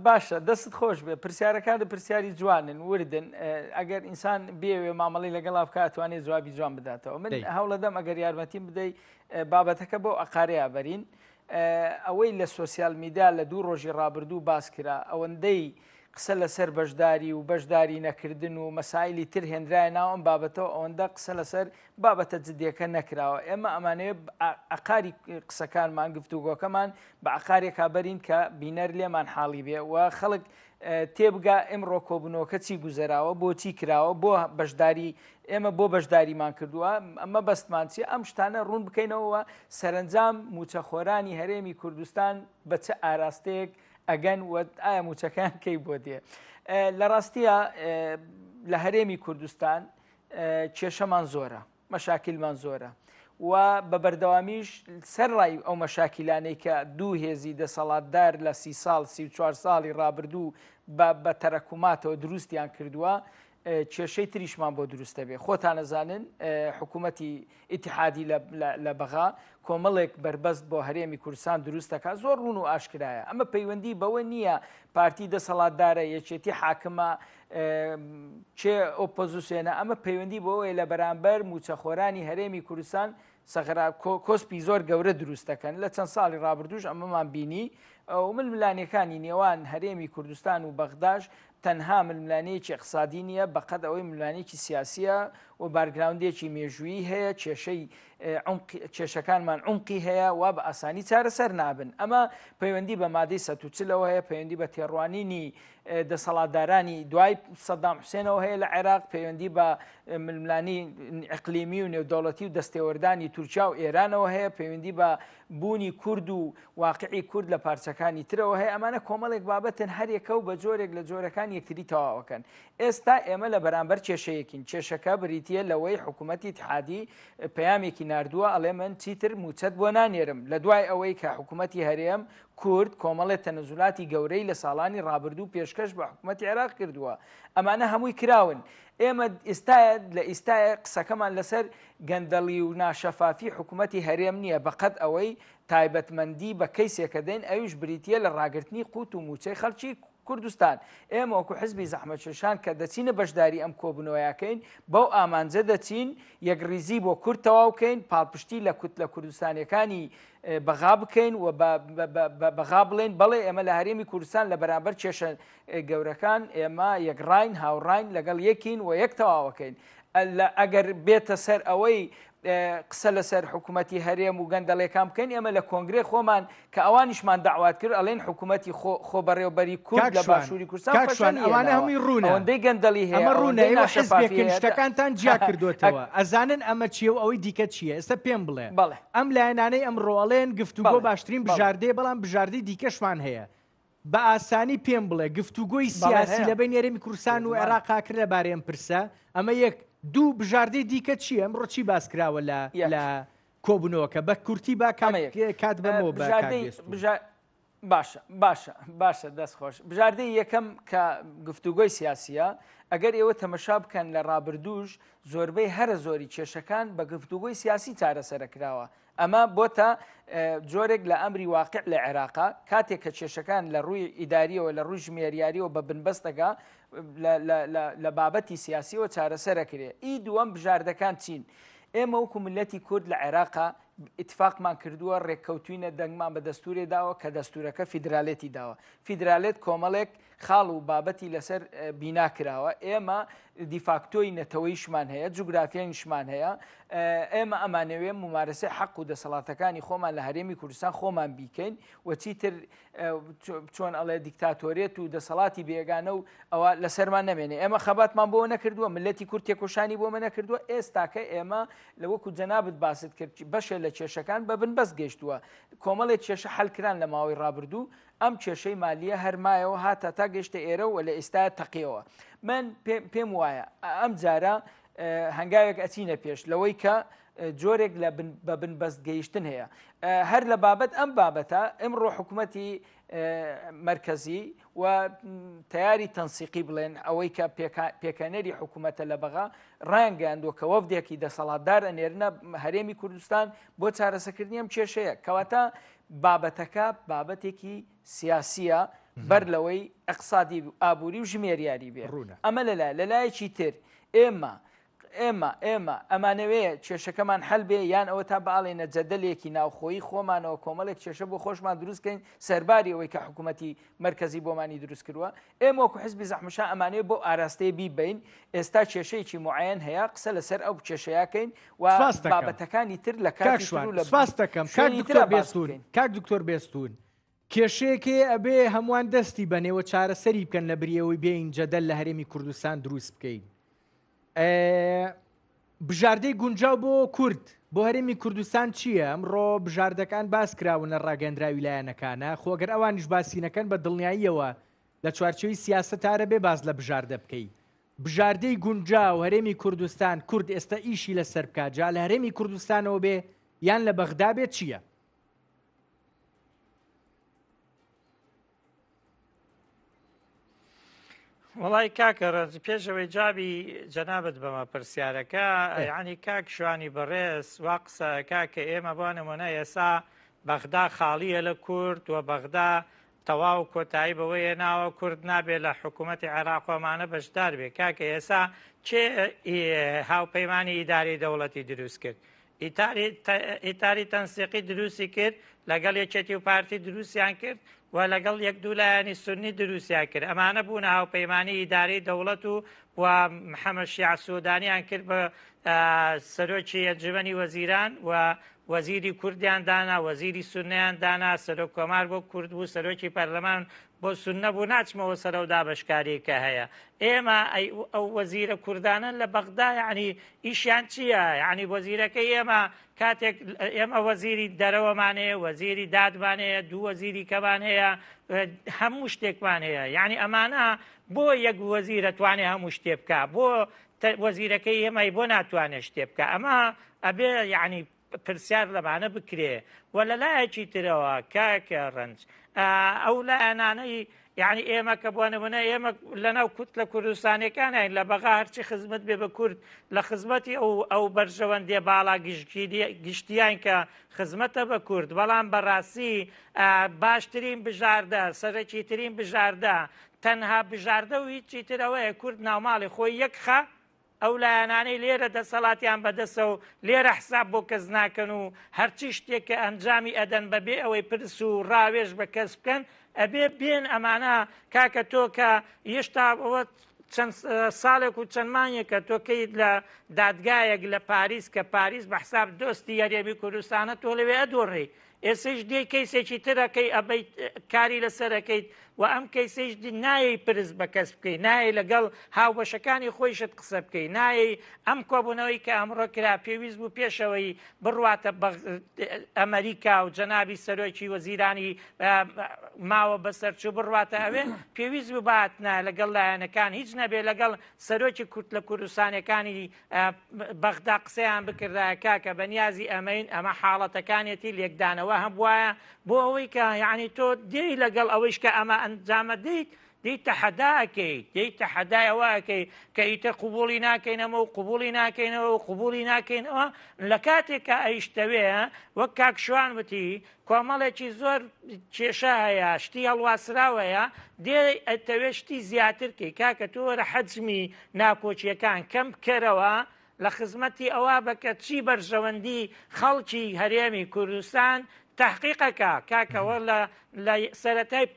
باشە دەست خۆش بێ پرسیارەکانت پرسیاری جوانن وردن ئەگەر ئینسان بێوێ مامەڵی لەگەڵا بکات توانێت جوابی جوان بداتەوە من هەوڵەدەم ئەگەر یارمەتیم بدەی بابەتەکە بۆ ئەقارەیە بەرین ئەوەی لە سۆسیال میدیا لە دوو ڕۆژی ڕابردوو باس کرا ئەوەندەی قسە لەسەر بەشداری و بەشداری نەکردن و مەسایلی تر هێنرایە ناو ئەم بابەتەوە ئەوەندە قسە لەسەر بابەتە جدیەکە نەکراوە ئێمە ئەمانەوێت عقاری قسەکانمان گفتوگۆکەمان بە عقارێکا بەرین کە بینەر لێمان حاڵی بێ و خەڵک تێبگا ئمڕۆ کۆبوونەوەکە چی گوزەراوە بۆچی کراوە بۆ بەشداری ئێمە بۆ بەشداریمان کردووە ئەمە بەستمان چیە ئەم شتانە ڕوون بکەینەوە سەرنجام موچەخۆرانی هەرێمی کوردستان بە چ ئاراستەیەک ئەگەن و ئایا موچەکان کەی بۆ دێ لە ڕاستیە لە هەرێمی کوردستان کێشەمان زۆرە مەشاکیلمان زۆرە و بە بەردەوامیش سەرڕای ئەو مەشاکیلانەی کە دوو هێزی دەسەڵاتدار لە سی ساڵ 34 ساڵی ڕابردوو بە تەرەکوماتەوە دروستیان کردووە کێشەی تریشمان بۆ دروست دەبێت خۆتان ئەزانن حکوومەتی ئیتحادی لە بەغا کۆمەڵێک بەربەست بۆ هەرێمی کوردستان دروست دەکات زۆر ڕوون و ئاشکرایە ئەمە پەیوەندی بەوە نییە پارتی دەسەڵاتدارە یەکێتی حاکمە چێ ئۆپۆزیسیۆنە ئەمە پەیوەندی بەوەیە لە بەرامبەر موچەخۆرانی هەرێمی کوردستان سەغرا کۆسپی زۆر گەورە دروست دەکەن لە چەند ساڵی ڕابردووش ئەمەمان بینی و ململانێکانی نێوان هەرێمی کوردستان و بەغداش تەنها ململانێیەکی ئیقتسادی نییە بەقەد ئەوەی ململانێکی سیاسیە و بارگراوندێکی مێژوویی هەیە کێشەی کێشەکانمان عمقی هەیە و بە ئاسانی چارەسەر نابن ئەمە پەیوەندی بە مادەی 140ەوە هەیە پەیوەندی بە تێڕوانینی دەسەڵاتدارانی دوای سەدام حوسێنەوە هەیە لە عێراق پەیوەندی بە ململانی ئەقلیمی و نێودەوڵەتی و دەستێوەردانی تورکیا و ئێرانەوە هەیە پەیوەندی بە بوونی کورد و واقعی کورد لە پارچەکانی ترەوە هەیە ئەمانە کۆمەڵێک بابەتن هەریەکە و بە جۆرێک لە جۆرەکان یەکتری تەواوەکەن ئێستا ئێمە لە بەرامبەر کێشەیەکین کێشەکە بریتە لەوەی حکوومەتی اتحادی پەیامێکی نردووە ئەڵێ من چیتر موچەت بۆ نانێرم لە دوای ئەوەی کە حکوومەتی هەرێم کورد کۆمەڵێ تەنەزولاتی گەورەی لە ساڵانی ڕابردوو پێشکەش بە حکوومەتی عێراق کردووە ئەمانە هەمووی کراون ئێمە ئێستاە لە ئیستایە قسەکەمان لەسەر گەندەڵی و ناشەفافی حکوومەتی هەرێم نییە بەقەد ئەوەی تایبەتمەندی بە کەیسێکە دەین ئەویش بریتییە لە ڕاگرتنی قوت و مووچەی خەڵکی کوردستان. ئێمە وەکو حزبی زەحمەتکێشان کە دەچینە بەشداری ئەم کۆبوونەوەیەکەین بەو ئامانجە دەچین یەکڕیزی بۆ کورد تەواو کەین، پاڵپشتی لە کوتلە کوردستانیەکانی بەغا بکەین و بە بەغا بڵێین بەڵێ ئێمە لە هەرێمی کوردستان لە بەرامبەر کێشە گەورەکان ئێمە یەکڕاین هاوڕاین لەگەڵ یەکین و یەک تەواوەکەین. ئەگەر بێتە سەر ئەوەی قسە لەسەر حکوومەتی هەرێم و گەندەڵێکان بکەین ئێمە لە کۆنگرەی خۆمان کە ئەوانیشمان داوات کرد ئەڵێن حکوومەتی خۆ بەڕێوبەری کورد لە باشووری کوردستان ئەوانە هەمووی ڕوونە ئەوەندەی گەندەڵی هەیە ئەمە ڕوونە ئێوە حزبێکن شتەکانتان جیا کردوێتەوە ئەزانن ئەمە چییە و ئەوەی دیکە چییە ئێستا پێم بڵێ ئەم لایەنانەی ئەمڕۆ ئەڵێن گفتوگۆ باشترین بژاردەیە بەڵام بژاردەی دیکەشمان هەیە بە ئاسانی پێم بڵێ گفتوگۆی سیاسی لە بەینی هەرێمی کوردستان و عێراقا کرد لەبارەی ئەم پرسە؟ ئەمە یەک. دوو، بژاردەی دیکە چییە؟ ئەمڕۆ چی باس کراوە لە لە کۆبوونەوەکە؟ بە کورتی با کات بەمەوە بە کاک بێستوون. باشە باشە باشە دەست خۆش. بژاردەی یەکەم کە گفتوگۆی سیاسیە، ئەگەر ئێوە تەمەشا بکەن لە ڕابردووش زۆربەی هەرە زۆری کێشەکان بە گفتوگۆی سیاسی چارەسەرە کراوە. ئەمە بۆتە جۆرێک لە ئەمری واقع لە عێراقا، کاتێک کە کێشەکان لە ڕووی ئیداریەوە لە ڕووی ژمێریاریەوە بە بنبەست دەگا لە بابەتی سیاسیەوە چارەسەرەکرێ. ئی دووەم بژاردەکان چین؟ ئێمە وەکو میللەتی کورد لە عێراقا ئیتفاقمان کردووە، ڕێککەوتوینە، دەنگمان بە دەستورێ داوە کە دەستورەکە فیدرالێتی داوە. فیدرالێت کۆمەڵێک خاڵ و بابەتی لەسەر بینا کراوە، ئێمە دیفاکتۆی نەتەوەیشمان هەیە، جوگرافیایشمان هەیە، ئێمە ئەمانەوێ مومارەسەی حەق و دەسەڵاتەکانی خۆمان لە هەرێمی کوردستان خۆمان بیکەین و چیتر چۆن ئەڵێ دیکتاتۆرێت و دەسەڵاتی بێگانە و ئەوە لەسەرمان نەمێنێ. ئێمە خەباتمان بۆ نەکردووە، ملەتی کورد تێکۆشانی بۆمە نەکردووە. ئێستاکە ئێمە لە وەکو جەنابت باست کرد بەشێ لە کێشەکان بە بنبەست گەیشتووە، کۆمەڵێک کێشە حەلکران لە ماوەی ڕابردوو، ئەم کێشەی مالیە هەر مایەوە هاتە تا گەیشتە ئێرە و لە ئێستا تەقیەوە. من پێم وایە ئەم جارە هەنگاوێک ئەچینە پێش لەوەی کە جۆرێک لە بە بنبەست گەیشتن هەیە. هەر لە بابەت ئەم بابەتە ئمڕۆ حکوومەتی مرکزی و تیاری تەنسیقی بڵێن ئەوەی کە پێکەنەری حکوومەتە لە بەغا ڕایانگەیاندووە کە وەفدێکی دەسەڵاتدار ئەنێرنە هەرێمی کوردستان بۆ چارەسەکردنی ئەم کێشەیە. کەواتە بابەتەکە بابەتێکی سیاسیە بەر لەوەی ئەقسادی ئابووری و ژمێریاری بێ ئەمە لەلا لەلایەکی تر ئێمە ئێمە ئێمە ئەمانەوێ کێشەکەمان حل بێ یان ئەوە تا باڵێنە جەدەلێکی ناوخۆیی خۆمانەوە کۆمەڵێک کێشە بۆ خۆشمان دروستکەین سەرباری ئەوەی کە حکوومەتی مەرکەزی بۆمانی دروست کردووە ئێمە وەکو حزبی زەحمەشا ئەمانەوێ بۆ ئاراستەیە بیبەین ئێستا کێشەیەکی معەن هەیە قسە لەسەر ئەو کێشەیەکەین و بابەتەکانی تر لە کاک شوان سپاس دەکەم کاک دکتۆر بێستون کاک دکتۆر بێستون کێشەیەک هەیە ئەبێ هەمووان دەستی بەنێوە چارەسەری بکەن لە بریەوەی بێین جەدەل لە هەرێمی کوردستان دروست بکەین بژاردەی گونجاو بۆ کورد بۆ هەرێمی کوردستان چییە؟ ئەمڕۆ بژاردەکان باس کراون لە ڕاگەندراوی لایەنەکانە خۆگەر ئەوانیش باسی نەکەن بە دڵنیاییەوە لە چوارچێوەی سیاسەتارە بێ باس لە بژاردە بکەی بژاردەی گونجاو هەرێمی کوردستان کورد ئێستا ئیشی لەسەر بکات جا لە هەرێمی کوردستانەوە بێ یان لە بەغدا بێت چییە؟ وڵی کاکە ڕەنج پێشەوەی جابی جەنابەت بەمە پرسیارەکە ینی کاک شوانی بەڕێز وا قسەکە کە ئێمە بۆ نمونە ئێسا بەغدا خاڵیە لە کورد و بەغدا تەواو کۆتایی بەوە هێناوە کورد نابێ لە حکوومەتی عێراق و ئەمانە بەشدار بێ. کاکە ئێسا کێ هاوپەیمانی ئیدارەی دەوڵەتی دروست کرد؟ ئیتاری تەنسیقی دروستی کرد لەگەڵ یەکێتی و پارتی دروستیان کرد و لەگەڵ یەک دوو لایەنی سنی دروستیان کرد ئەمانە بوون هاوپەیمانی ئیدارەی دەوڵەت و و محەممەد شیع سودانیان کرد بە سەرۆکی ئەنجومەنی وەزیران و وەزیری کوردیان دانا، وەزیری سوننەیان دانا، سەرۆک کۆمار بۆ کورد بوو، سەرۆکی پەرلەمان بۆ سوننە بوو، ناچمەوە سەر ئەو دابەشکاریەی کە هەیە. ئێمە ئەی ئەو وەزیرە کوردانە لە بەغدا یەعنی ئیشیان چییە؟ یەعنی وەزیرەکەی ئێمە کاتێک ئێمە وەزیری دەرەوەمان هەیە، وەزیری دادمان هەیە، دوو وەزیری کەمان هەیە، هەموو شتێکمان هەیە. یەعنی ئەمانە بۆ یەک وەزیرە توانێ هەموو شتێ بکا، بۆ وەزیرەکەی ئێمەی بۆ ناتوانێت شتێ بکە ئەمە ئەبێ یعنی پرسیار لەمانە بکرێ و لە لایەکی ترەوە کاکە ڕەنج ئەو لایەنانەی یعنی ئێمە کە بۆ نمونە ئێمە لەناو کوت لە کوردستانەکانین لە بەغا هەرچی خزمەت بێ بە کورد لە خزمەتی ئەو ئەو بەرژەوەندێ باڵا گشتیان کە خزمەتە بە کورد بەڵام بەڕاستی باشترین بژاردە سەرەکیترین بژاردە تەنها بژاردە و هیچی تر ئەوەیە کورد ناوماڵی خۆی یەک خا، ئەو لایەنانەی لێرە دەسەڵاتیان بەدەسە و لێرە حساب بۆ کەس ناکەن و هەرچی شتێک کە ئەنجامی ئەدەن بە بێ ئەوەی پرس و ڕاوێژ بە کەس بکەن ئەبێ بێن ئەمانە کاکە تۆ کە یشتا ئەوە. چەند ساڵێک و چەند مانگێکە تۆ کەیت لە دادگایەک لە پاریس کە پاریس بە حساب دۆستی هەرێمی کوردستانە تۆ لەوێ ئەدۆڕێی ئێسەیش دێی کەیسێکی تر ئەکەی ئەبەیت کاری لەسەر ئەکەیت و ئەم کەیسەیش نایەی پرس بە کەس بکەی نایەی لەگەڵ هاوبەشەکانی خۆیشت قسە بکەی نایەی ئەم کۆبوونەوەی کە ئەمڕۆ کرا پێویست بوو پێشەوەی بڕواتە ئەمریکا و جەنابی سەرۆکی وەزیرانی ماوە بەسەرچوو بڕواتە ئەوێ پێویست بوو باتنا لەگەڵ لایەنەکان هیچ نەبێ لەگەڵ سەرۆکی کورت لە کوردستانەکانی بەغدا قسەیان بکردایە کاکە بەنیازی ئەمەین ئەمە حاڵەتەکانێتی لێکدانەوە هەبواە بۆ ئەوەی کە یعنی تۆ دێی لەگەڵ ئەوەیش کە ئەمە ئەنجامە دیت دێی تەحەدا ئەکەی دێی تەحەدای ئەوە ئەکەی کە ئیتر قوبوڵی ناکەینەوە و قوبوڵی ناکەینەوە و قوبوڵی ناکەینەوە لە کاتێک کە ئەیشتەوێ وەک کاک شوان وتی کۆمەڵێکی زۆر کێشە هەیە شتی هەڵواسراوەیە دێ ئەتەوێ شتی زیاتر کەی کاکە تۆ وەرە حەجمی ناکۆکیەکان کەم بکەرەوە لە خزمەتی ئەوە بە کە چی بەرژەوەندی خەڵکی هەرێمی کوردستان تحقیقەکە کاکەوە لە لە سەرەتای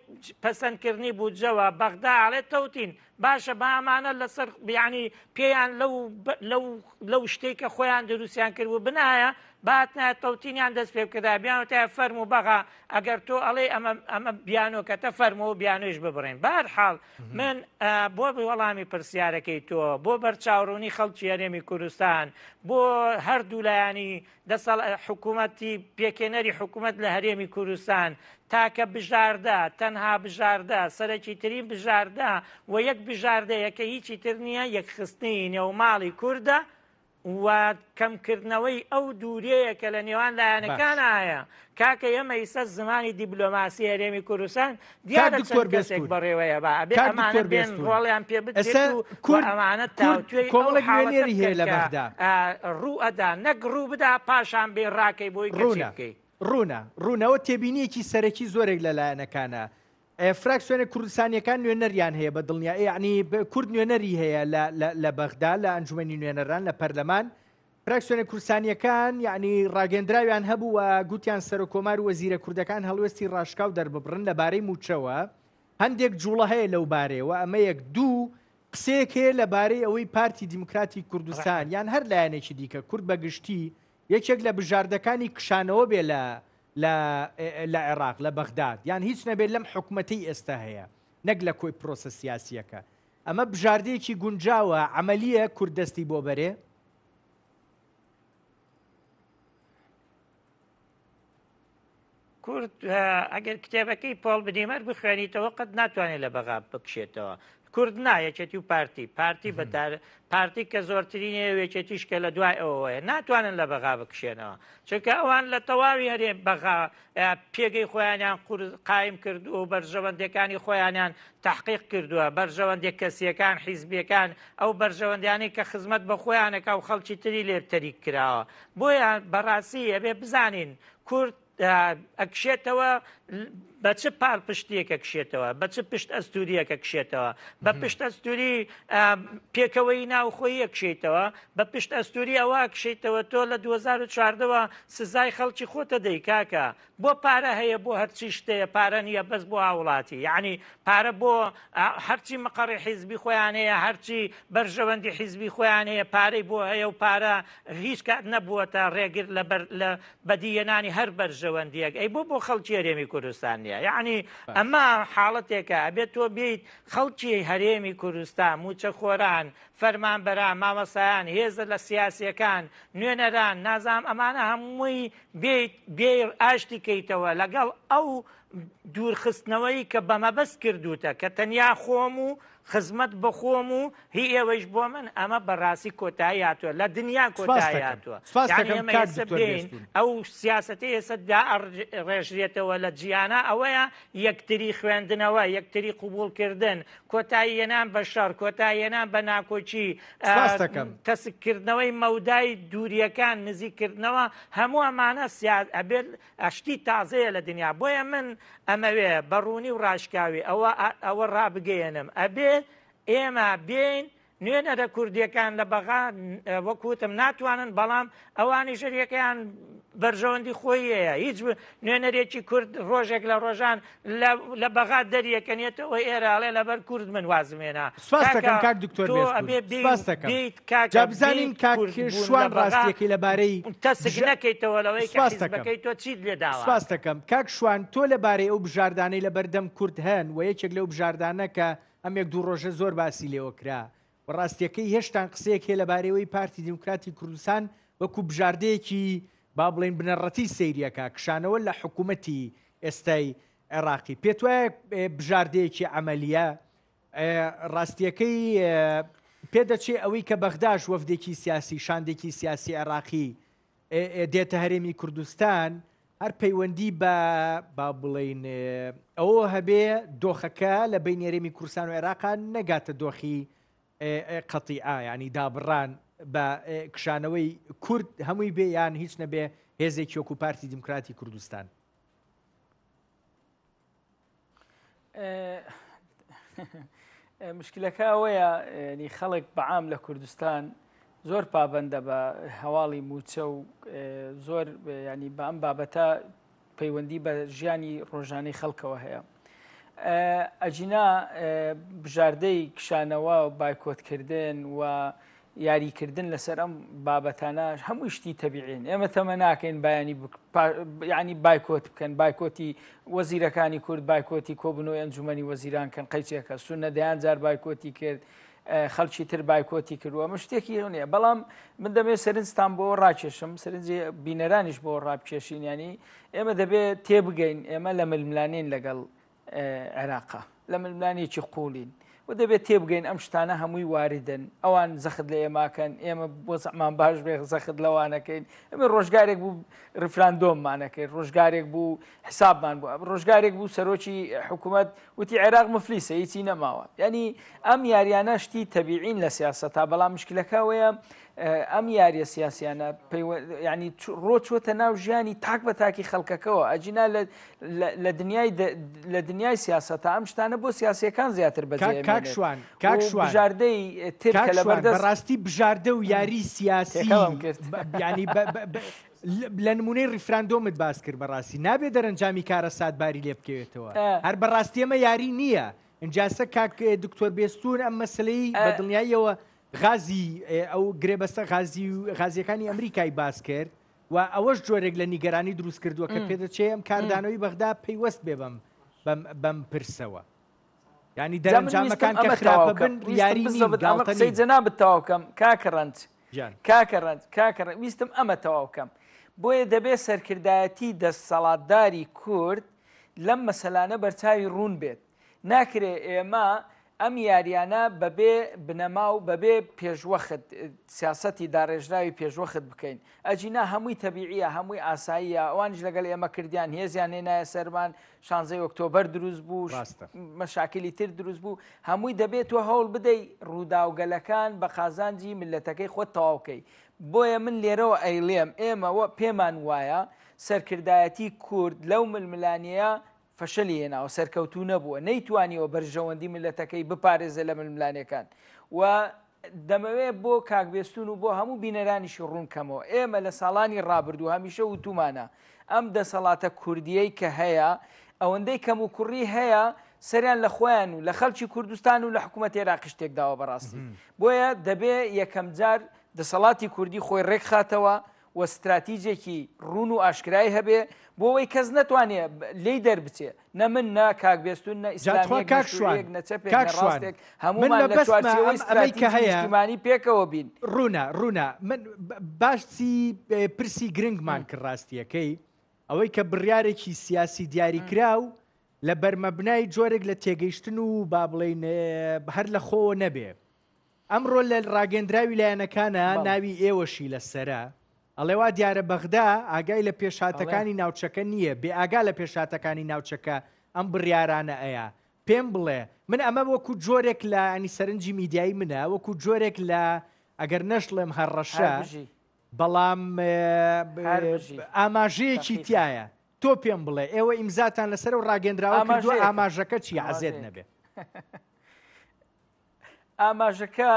پەسەندکردنی بودجەوە بەغدا ئەڵێ تەوتین باشە با ئەمانە لەسەر بیانی پێیان لەو لەو لەو شتێک کە خۆیان دروستیان کرد و بنایە باتنایە تەوتینیان دەست پێ بکردا بیانوتایە فەرموو بەغا ئەگەر تۆ ئەڵێ ئەمە ئەمە بیانۆکەتە فەرموو بیانۆیش ببڕین بەهەرحاڵ من بۆ وەڵامی پرسیارەکەی تۆ بۆ بەرچاوڕوونی خەڵکی هەرێمی کوردستان بۆ هەردوو لایەنی دەسەڵ حکوومەتی پێکێنەری حکوومەت لە هەرێمی کوردستان تاکە بژاردە تەنها بژاردە سەرەکی ترین بژاردە و یەک بژاردەیە کە هیچی تر نییە یەکخستنی نێوماڵی کوردە و کەمکردنەوەی ئەو دووریەیە کە لە نێوان لایەنەکان هەیە کاکە ئێمە ئیستا زمانی دیبلۆماسی هەرێمی کوردستان دیارە چەند کەسێک بەڕێوەیە با ئەبێ ئەمانە بێن ڕۆڵیان پێ بدرێت و کورد ئەمانە تاوتوێی ئەو حاڵەتە بکەن کە ڕوو ئەدا نەک ڕوو بدا پاشان بێ ڕاکەی بۆی کە چی بکەی. ڕوونە ڕوونەوە تێبینیەکی سەرەکی زۆرێک لە لایەنەکانە فراکسیۆنە کوردستانیەکان نوێنەریان هەیە بە دڵنیا یعنی کورد نوێنەری هەیە لە بەغدا لە ئەنجومەنی نوێنەران لە پەرلەمان فراکسیۆنە کوردستانیەکان یعنی ڕاگەندراویان هەبوو و گوتیان سەرۆکۆمار و وەزیرە کوردەکان هەڵوێستی ڕاشکاو دەرببڕن لەبارەی مووچەوە هەندێک جوڵە هەیە لەو بارەیەوە ئەمە یەک دوو قسەیەک هەیە لەبارەی ئەوەی پارتی دیموکراتی کوردستان یان هەر لایەنێکی دیکە کورد بە گشتی یەکێک لە بژاردەکانی کشانەوە بێ لە لە لە عێراق لە بەغداد یان هیچ نەبێت لەم حکومەتەی ئێستا هەیە نەک لە کۆی پرۆسە سیاسیەکە ئەمە بژاردەیەکی گونجاوە عەمەلیە کورد دەستی بۆ بەرێ؟ کورد ئەگەر کتێبەکەی پۆڵ بدیمەر بخوێنیتەوە قەت ناتوانێت لە بەغا بکشێتەوە کورد نا یەکێتی و پارتی پارتی بەتار پارتی کە زۆرترینێ یەکێتیش کە لە دوای ئەوەیە ناتوانن لە بەغا بکشێنەوە چونکە ئەوان لە تەواوی هەرێم بەغا پێگەی خۆیانیان قایم کردووە و بەرژەوەندەکانی خۆیانیان تحقیق کردووە بەرژەوەندی کەسیەکان حیزبیەکان ئەو بەرژەوەندیانی کە خزمەت بە خۆیانەکە و خەڵکی تری لێ تەریک کراوە بۆیە بەڕاستی ئەبێ بزانین کورد ئەکشێتەوە بە چ پاڵپشتیەک ئەکشێتەوە بە چ پشت ئەستوریەک ئەکشێتەوە بە پشت ئەستوری پێکەوەی ناوخۆی ئەکشیتەوە بە پشت ئەستوری ئەوە ئەکشیتەوە تۆ لە 2014ەوە سزای خەڵکی خۆتە دەی کاکە بۆ پارە هەیە بۆ هەرچی شتەیە پارە نییە بەس بۆ هاوڵاتی یعنی پارە بۆ هەرچی مقەڕی حیزبی خۆیان هەیە هەرچی بەرژەوەندی حیزبی خۆیان هەیە پارەی بۆ هەیە و پارە هیچ کات نەبووەتە ڕێگر لە لە بەدیهێنانی هەر بەرژەوەندیەک ئەی بۆ بۆ خەڵکی هەرێمی کوردستان نییە یعنی ئەمە حاڵەتێکە ئەبێت تۆ بیت خەڵکی هەرێمی کوردستان موچەخۆران فەرمانبەران مامەسایان هێزە لە سیاسیەکان نوێنەران نازام ئەمانە هەمووی بیت بێ ئاشتی کەیتەوە لەگەڵ ئەو دوورخستنەوەی کە بەمەبەست کردوتە کە تەنیا خۆم و خزمەت بە خۆم و هی ئێوەیش بۆ من ئەمە بەڕاستی کۆتایی هاتووە لە دنیا کۆتایی هاتووە یعنی ئێمە ئێستا بێین ئەو سیاسەتی ئێستا ڕێژرێتەوە لە جیهانە ئەوەیە یەکتری خوێندنەوە یەکتری قوبوڵکردن کۆتایی هێنان بە شەڕ کۆتایی هێنان بە ناکۆکی تەسککردنەوەی مەودای دووریەکان نزیککردنەوە هەموو ئەمانە سیاد ئەبێت شتی تازەیە لە دنیا بۆیە من ئەمەوێ بە ڕوونی و ڕاشکاوی ئەوە ئەوە ڕابگەیەنم ئەبێ ئێمە بێین نوێنەرە کوردیەکان لە بەغا وەک وتم ناتوانن بەڵام ئەوانی ژریەکەیان بەرژەوەندی خۆی هەیە هیچ نوێنەرێکی کورد ڕۆژێک لە ڕۆژان لە بەغات دەریەکەنێتەوە ئێرە ئەڵێ لەبەر کورد من وازم هێنا سپاس دەکەم کاک دکتۆر سپاس دەکەم جا بزانین کاک شوان ڕاستیەکەی لەبارەی تەسک نەکەیتەوە لەوەی کە حیزبەکەی تۆ چیت لێ داوە. سپاس دەکەم کاک شوان تۆ لەبارەی ئەو بژاردانەی لەبەردەم کورد هەن و یەکێک لەو بژاردانە کە ئەم یەک دوو ڕۆژە زۆر باسی لێوە کرا و ڕاستیەکەی هێشتان قسەیەک هەیە لەبارەیەوەی پارتی دیموکراتی کوردستان وەکو بژاردەیەکی با بڵێین بنەڕەتی سەیریەکە کشانەوە لە حکوومەتی ئێستای عێراقی پێت وایە بژاردەیەکی عەمەلیە؟ ڕاستیەکەی پێدەچێ ئەوەی کە بەغداش وەفدێکی سیاسی شاندێکی سیاسی عێراقی دێتە هەرێمی کوردستان هەر پەیوەندی بە با بڵین ئەوە هەبێ دۆخەکە لە بین هەرێمی کوردستان و عێراقا نەگاتە دۆخی قەتیعە ینی دابڕان بە کشانەوەی کورد هەمووی بێ یان هیچ نەبێ هێزێکی وەکو پارتی دیموکراتی کوردستان. مشکلەکە ئەوەیە ینی خەڵک بەعام لە کوردستان زۆر پابندە بە هەواڵی موچە و زۆر ینی بە ئەم بابەتە پەیوەندی بە ژیانی ڕۆژانەی خەڵکەوە هەیە. ئەجینا بژاردەی کشانەوە و بایکۆتکردن و یاریکردن لەسەر ئەم بابەتانە هەموو شتی تەبیعین ئێمە تەمە ناکەین بایانی ینی بایکۆت بکەن بایکۆتی وەزیرەکانی کورد بایکۆتی کۆبنەوەی ئەنجومەنی وەزیران کەن قەیچێکە سونە دەیان جار بایکۆتی کرد خەڵکی تر بایکۆتی کردووە ئەمە شتێکی نیە بەڵام من دەمێ سەرنجتان بۆ ڕاکێشم سەرنجی بینەرانیش بۆ ڕابکێشین ینی ئێمە دەبێت تێبگەین ئێمە لە ململانین لەگەڵ عێراقا لە ململانێکی قوڵین و دەبێت تێبگەین ئەم شتانە هەمووی واردن ئەوان زەخت لە ئێماکەن ئێمە بۆ زەمان باش بێ زەخت لەوانەکەین ئەمە ڕۆژگارێک بوو ڕیفراندۆممانەکەی ڕۆژگارێک بوو حسابمان بوو ڕۆژگارێک بوو سەرۆکی حکوومەت وتی عێراق مفلیسە هیچی نەماوە ینی ئەم یاریانە شتی تەبیعین لە سیاسەتا بەڵام مشکلەکەوەیە ئەم یاریە سیاسیانە ینی ڕۆ چۆتە ناو ژیانی تاک بە تاکی خەڵکەکەەوە ئەجینا لە دنیای لە دنیای سیاسەتا ئەم شتانە بۆ سیاسیەکان زیاتر بەجێ کاکشوان کاکشوان بژاردەی تر کە لە بەردەست بەڕاستی بژاردە و یاری سیاسی ینی لە نمونەی ڕیفراندۆمت باس کرد بەڕاستی نابێ دەرەنجامی کارەساتباری لێ بکەوێتەوە هەر بەڕاستی ئەمە یاری نییە ئینجاسە کاک دکتۆر بێستون ئەم مەسلەی بە دڵنیاییەوە غازی ئەو گرێبەستە غازی و غازیەکانی ئەمریکای باس کرد و ئەوەش جۆرێک لە نیگەرانی دروست کردووە کە پێدەچێ ئەم کاردانەوەی بەغدا پەیوەست بێ بەم بەم پرسەوە. ینی دەرەنجامەکان کە خراپە بن یاری ئەمە قسەی جەنابت تەواو کەم کاکە ڕەنج کاکە ڕەنج کاکە ڕەنج ویستم ئەمە تەواو کەم بۆیە دەبێ سەرکردایەتی دەسەڵاتداری کورد لەم مەسەلانە بەرچاوی ڕوون بێت ناکرێ ئێمە ئەم یاریانە بەبێ بنەما و بەبێ پێشوەخت سیاسەتی داڕێژراوی پێشوەخت بکەین ئەجینا هەمووی تەبیعیە هەمووی ئاساییە ئەوانیش لەگەڵ ئێمە کردیان هێزیان هێنایە سەرمان شانزەی ئۆکتۆبەر دروست بوو ڕاستە. مەشاکلی تر دروست بوو هەمووی دەبێت تۆ هەوڵ بدەی ڕووداوگەلەکان بە قازانجی میللەتەکەی خۆت تەواو کەی بۆیە من لێرەوە ئەیڵێم ئێمە وە پێمان وایە سەرکردایەتی کورد لەو ململانێیە فەشەلی هێناوە سەرکەوتوو نەبووە نەیتوانیوە بەرژەوەندی میللەتەکەی بپارێزێ لە ململانێکان و دەمەوێ بۆ کاک بێستون و بۆ هەموو بینەرانیشی ڕوون کەمەوە ئێمە لە ساڵانی ڕابردوو هەمیشە وتومانە ئەم دەسەڵاتە کوردیەی کە هەیە ئەوەندەی کەم و کوڕی هەیە سەریان لە خۆیان و لە خەڵکی کوردستان و لە حکوومەت عێراقیش تێکداوە بەڕاستی بۆیە دەبێ یەکەم جار دەسەڵاتی کوردی خۆی ڕێکخاتەوە و ستراتیجێکی ڕوون و ئاشکرای هەبێ بۆ ئەوەی کەس نەتوانێ لێی دەربچێ نە من نە کاک بێستون نە جا تخوا ئیسلامیەک نە کاک شوان شوعیەک نە چەپێک کاک نە شوان ڕاستێک من هەموومان لە مەبەستمە چوارچێوەی ئەم ئەمەی کە ستراتیجی هەیە نیشتیمانی پێکەوە بین. ڕوونە ڕوونە من باسی پرسی گرنگمان کرد ڕاستیەکەی ئەوەی کە بڕیارێکی سیاسی دیاریکراو لە بەرمەبنای جۆرێک لە تێگەیشتن و با بڵێین هەر لە خۆوە نەبێ ئەمڕۆ لە ڕاگەندراوی لایەنەکانە ناوی ئێوەشی لەسەرە، ئەڵێ وا دیارە بەغدا ئاگای لە پێشهاتەکانی ناوچەکە نییە، بێ ئاگا لە پێشهاتەکانی ناوچەکە ئەم بڕیارانە ئەیا. پێم بڵێ، من ئەمە وەکو جۆرێک لە ینی سەرنجی میدیایی منە، وەکو جۆرێک لە ئەگەر نەشڵێم هەڕەشە، بەڵام ئاماژەیەکی تایە. تۆ پێم بڵێ ئێوە ئیمزاتان لەسەر و ڕاگەندراوە کردووە ئاماژەکە چییە عەزێت نەبێ. ئاماژەکە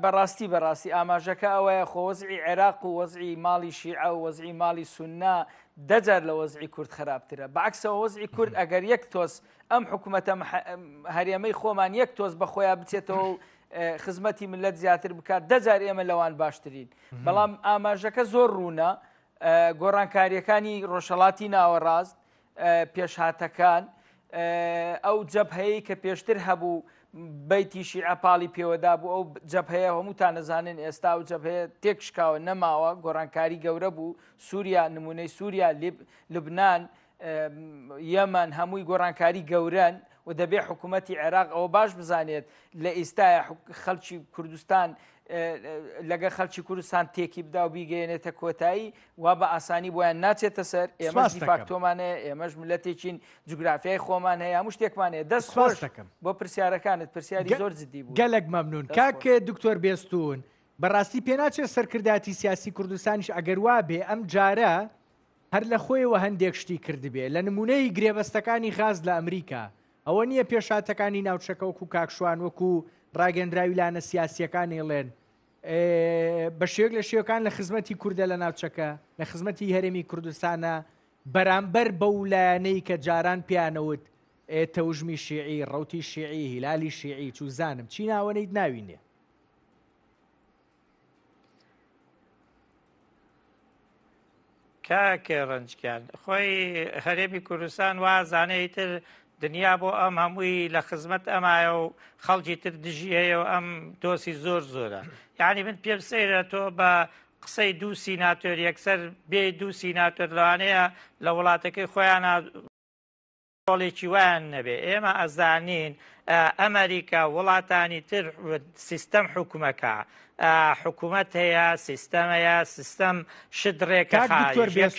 بەڕاستی بەڕاستی ئاماژەکە ئەوەیە خۆ وەزعی عێراق و وەزعی ماڵی شیعە و وەزعی ماڵی سوننا دەجار لە وەزعی کورد خراپترە بەعکسەوە وەزعی کورد ئەگەر یەک تۆز ئەم حکوومەتە هەرێمەی خۆمان یەک تۆز بە خۆیان بچێتەوە و خزمەتی ملت زیاتر بکات دەجار ئێمە لەوان باشترین بەڵام ئاماژەکە زۆر ڕوونە گۆڕانکاریەکانی ڕۆژهڵاتی ناوەڕاست پێشهاتەکان، ئەو جەبهەیەی کە پێشتر هەبوو بەیتی شیعە پاڵی پێوەدا بوو ئەو جەبهەیە هەمووتان نەزانن ئێستا و جەبهەیە تێکشکاوە نەماوە گۆڕانکاری گەورە بوو سووریا نمونەی سووریا لبنان یەمەن هەمووی گۆڕانکاری گەورەن و دەبێ حکوومەتی عێراق ئەوە باش بزانێت لە ئیستاە خەڵکی کوردستان لەگە خەلکی کوردستان تێکی بدا و بیگەێنێتە کۆتایی وا بە ئاسانی بۆیان ناچێتە سەر ئێمەش دیفاکتۆمان هەیە ئێمەش ملەتێکین جوگرافیای خۆمان هەیە هەموو شتێکمان هەیە دەست خۆش دەکەم بۆ پرسیارەکانت پرسیاری زۆر جدی بوو گەلک مەمنون کاک دکتۆر بێستون بەڕاستی پێناچێت سەرکردایەتی سیاسی کوردستانیش ئەگەر وا بێ ئەم جارە هەر لە خۆیەوە هەندێک شتی کردبێ لە نمونەی گرێبەستەکانی غاز لە ئەمریکا ئەوە نییە پێشاتەکانی ناوچەکە وەکو کاکشوان وەکو ڕاگەندراوی لانە سیاسیەکان ئێڵێن بە شێوەیەک لە شێوەکان لە خزمەتی کوردە لە ناوچەکە لە خزمەتی هەرێمی کوردستانە بەرامبەر بەو لایەنەی کە جاران پیانەوت تەوژمی شیعی ڕوتی شیعی هیلالی شیعی چوزانم چی ناوەنیت ناوی نیە. کاک ڕەنج گیان خۆی هەرێمی کوردستان وا زانێ ئیتر دنیا بۆ ئەم هەمووی لە خزمەت ئەمایە و خەڵکی تر دژی هەیە و ئەم دۆسی زۆر زۆرە یعنی من پێم سەیرە تۆ بە قسەی دوو سیناتۆر یەکسەر بێ دوو سیناتۆر لەوانەیە لە وڵاتەکەی خۆیانە ڕۆڵێکی وایان نەبێ ئێمە ئەزانین ئەمریکا وڵاتانی تر سیستەم حکومەکە حکوومەت هەیە سیستەم هەیە سیستەم شت ڕێکە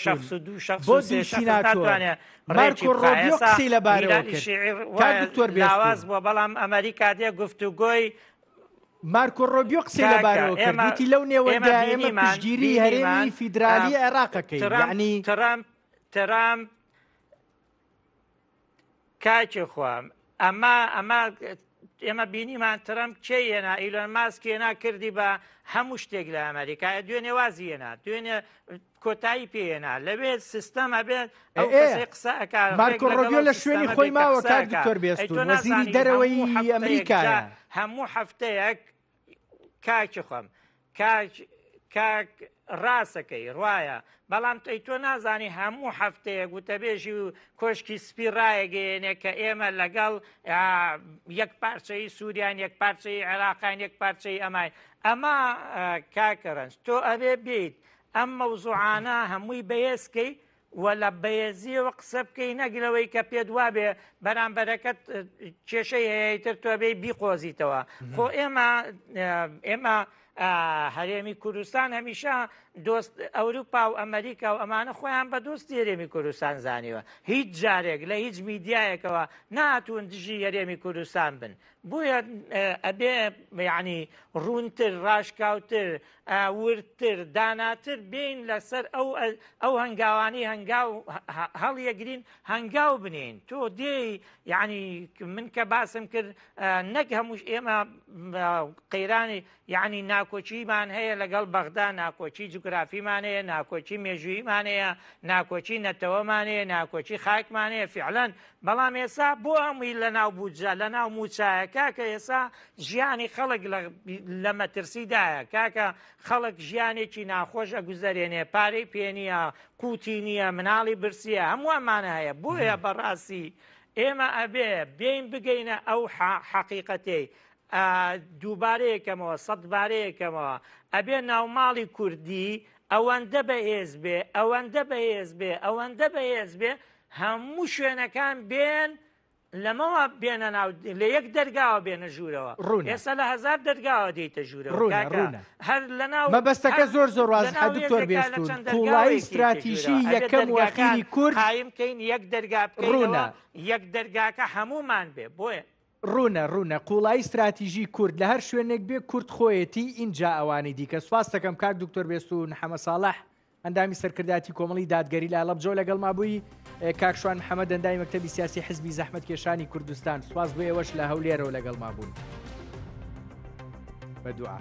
شخص و دوو شخص بۆ ناتوانێت مارکۆ ڕۆبیۆ قسەی لەبارەوە کرد لاواز بووە بەڵام ئەمریکا دێ گفتوگۆی مارکۆ ڕۆبیۆ قسەی لەبارەوە کرد وتی لەو نێوەندە ئێمە پشتگیری هەرێمی فیدرالی عێراقەکەی یعنی ترامپ ترامپ کاکی خۆم ئەمە ئەمە ئێمە بینیمان ترەمپ کێ هێنا ئیلۆن ماسک هێنا کردی بە هەموو شتێک لە ئەمریکا دوێنێ وازی هێنا دوێنێ کۆتایی پێهێنا لەوێ سیستەم ئەبێت ئەو کەسەی قسە ئەکا مارکۆ ڕۆبیۆ لە شوێنی خۆی ماوە کاک دکتۆر بێستون وەزیری دەرەوەی ئەمریکایە هەموو هەفتەیەک کاکی خۆم کاک کاک ڕاستەکەی ڕایە بەڵام تۆی تۆ نازانی هەموو هەفتەیەک وتەبێژی و کۆشکی سپی ڕایەگەیەنێ کە ئێمە لەگەڵ یەک پارچەی سووریان یەک پارچەی عێراقان یەک پارچەی ئەمای ئەمە کاکەڕەنج تۆ ئەبێ بیت ئەم مەوزوعانە هەمووی بەهێزکەی و لە بەهێزیەوە قسە بکەی نەک لەوەی کە پێت وابێ بەرامبەرەکەت کێشەی هەیە ئیتر تۆ بێی بیقۆزیتەوە خۆ ئێمە ئێمە هەرێمی کوردستان هەمیشە دۆست ئەوروپا و ئەمریکا و ئەمانە خۆیان بە دۆستی هەرێمی کوردستان زانیوە هیچ جارێک لە هیچ میدیایەکەوە ناتون دژی هەرێمی کوردستان بن بۆیە ئەبێ یعنی ڕوونتر ڕاشکاوتر وردتر داناتر بین لەسەر ئەو ئەو هەنگاوانی هەنگاو هەڵیەگرین هەنگاو بنین تۆ دێی یعنی من کە باسم کرد نەک هەمووش ئێمە قەیرانی یعنی ناکۆکیمان هەیە لەگەڵ بەغدا ناکۆکی جوگرافیمان هەیە ناکۆکی مێژوویمان هەیە ناکۆکی نەتەوەمان هەیە ناکۆکی خاکمان هەیە فعلەن بەڵام ئێسا بۆ هەمووی لە ناو بودجە لە ناو موچایە کاکە ئێسا ژیانی خەڵک لە مەترسیدایە کاکە خەڵک ژیانێکی ناخۆش ئەگوزەرێنێ پارەی پێ نییە قوتی نییە مناڵی برسیە هەموو ئەمانە هەیە بۆیە بەڕاستی ئێمە ئەبێ بێین بگەینە ئەو حەقیقەتەی دووبارەیەکەمەوە سەدبارەیەکەمەوە ئەبێ ناوماڵی کوردی ئەوەندە بەهێز بێ ئەوەندە بەهێز بێ ئەوەندە بەهێز بێ هەموو شوێنەکان بێن لەمەوە بێنە ناو لە یەک دەرگاوە بێنە ژوورەوە ڕوونە. ئێستا لە هەزار دەرگاوە دێیتە ژوورەوە ڕوونە، کاکە ڕوونە. هەر لە ناو مەبەستەکە هەر زۆر زۆر لە وازحە ناو دکتۆر هێزێکا لە بێستوون چەند قوڵایی دەرگاوەیەک دێیتە ستراتیژی ژوورەوە ئەبێ یەکەم و دەرگاکان ئەخیری کورد قایم کەین یەک دەرگا بکەینەوە ڕوونە. یەک دەرگاکە هەموومان بێ بۆیە ڕوونە ڕوونە قوڵایی ستراتیژی کورد لە هەر شوێنێک بێ کورد خۆیەتی ئینجا ئەوانی دیکە سوپاست دەکەم کاک دکتۆر بێستوون حەمە ساڵح ئەندامی سەرکردایەتی کۆمەڵی دادگەری لە هەڵەبجەوە لەگەڵما بووی، کاک شوان محەمەد ئەندامی مەکتەبی سیاسی حزبی زەحمەتکێشانی کوردستان، سوپاس بۆ ئێوەش لە هەولێرەوە لەگەڵما بوون. بە دوعا.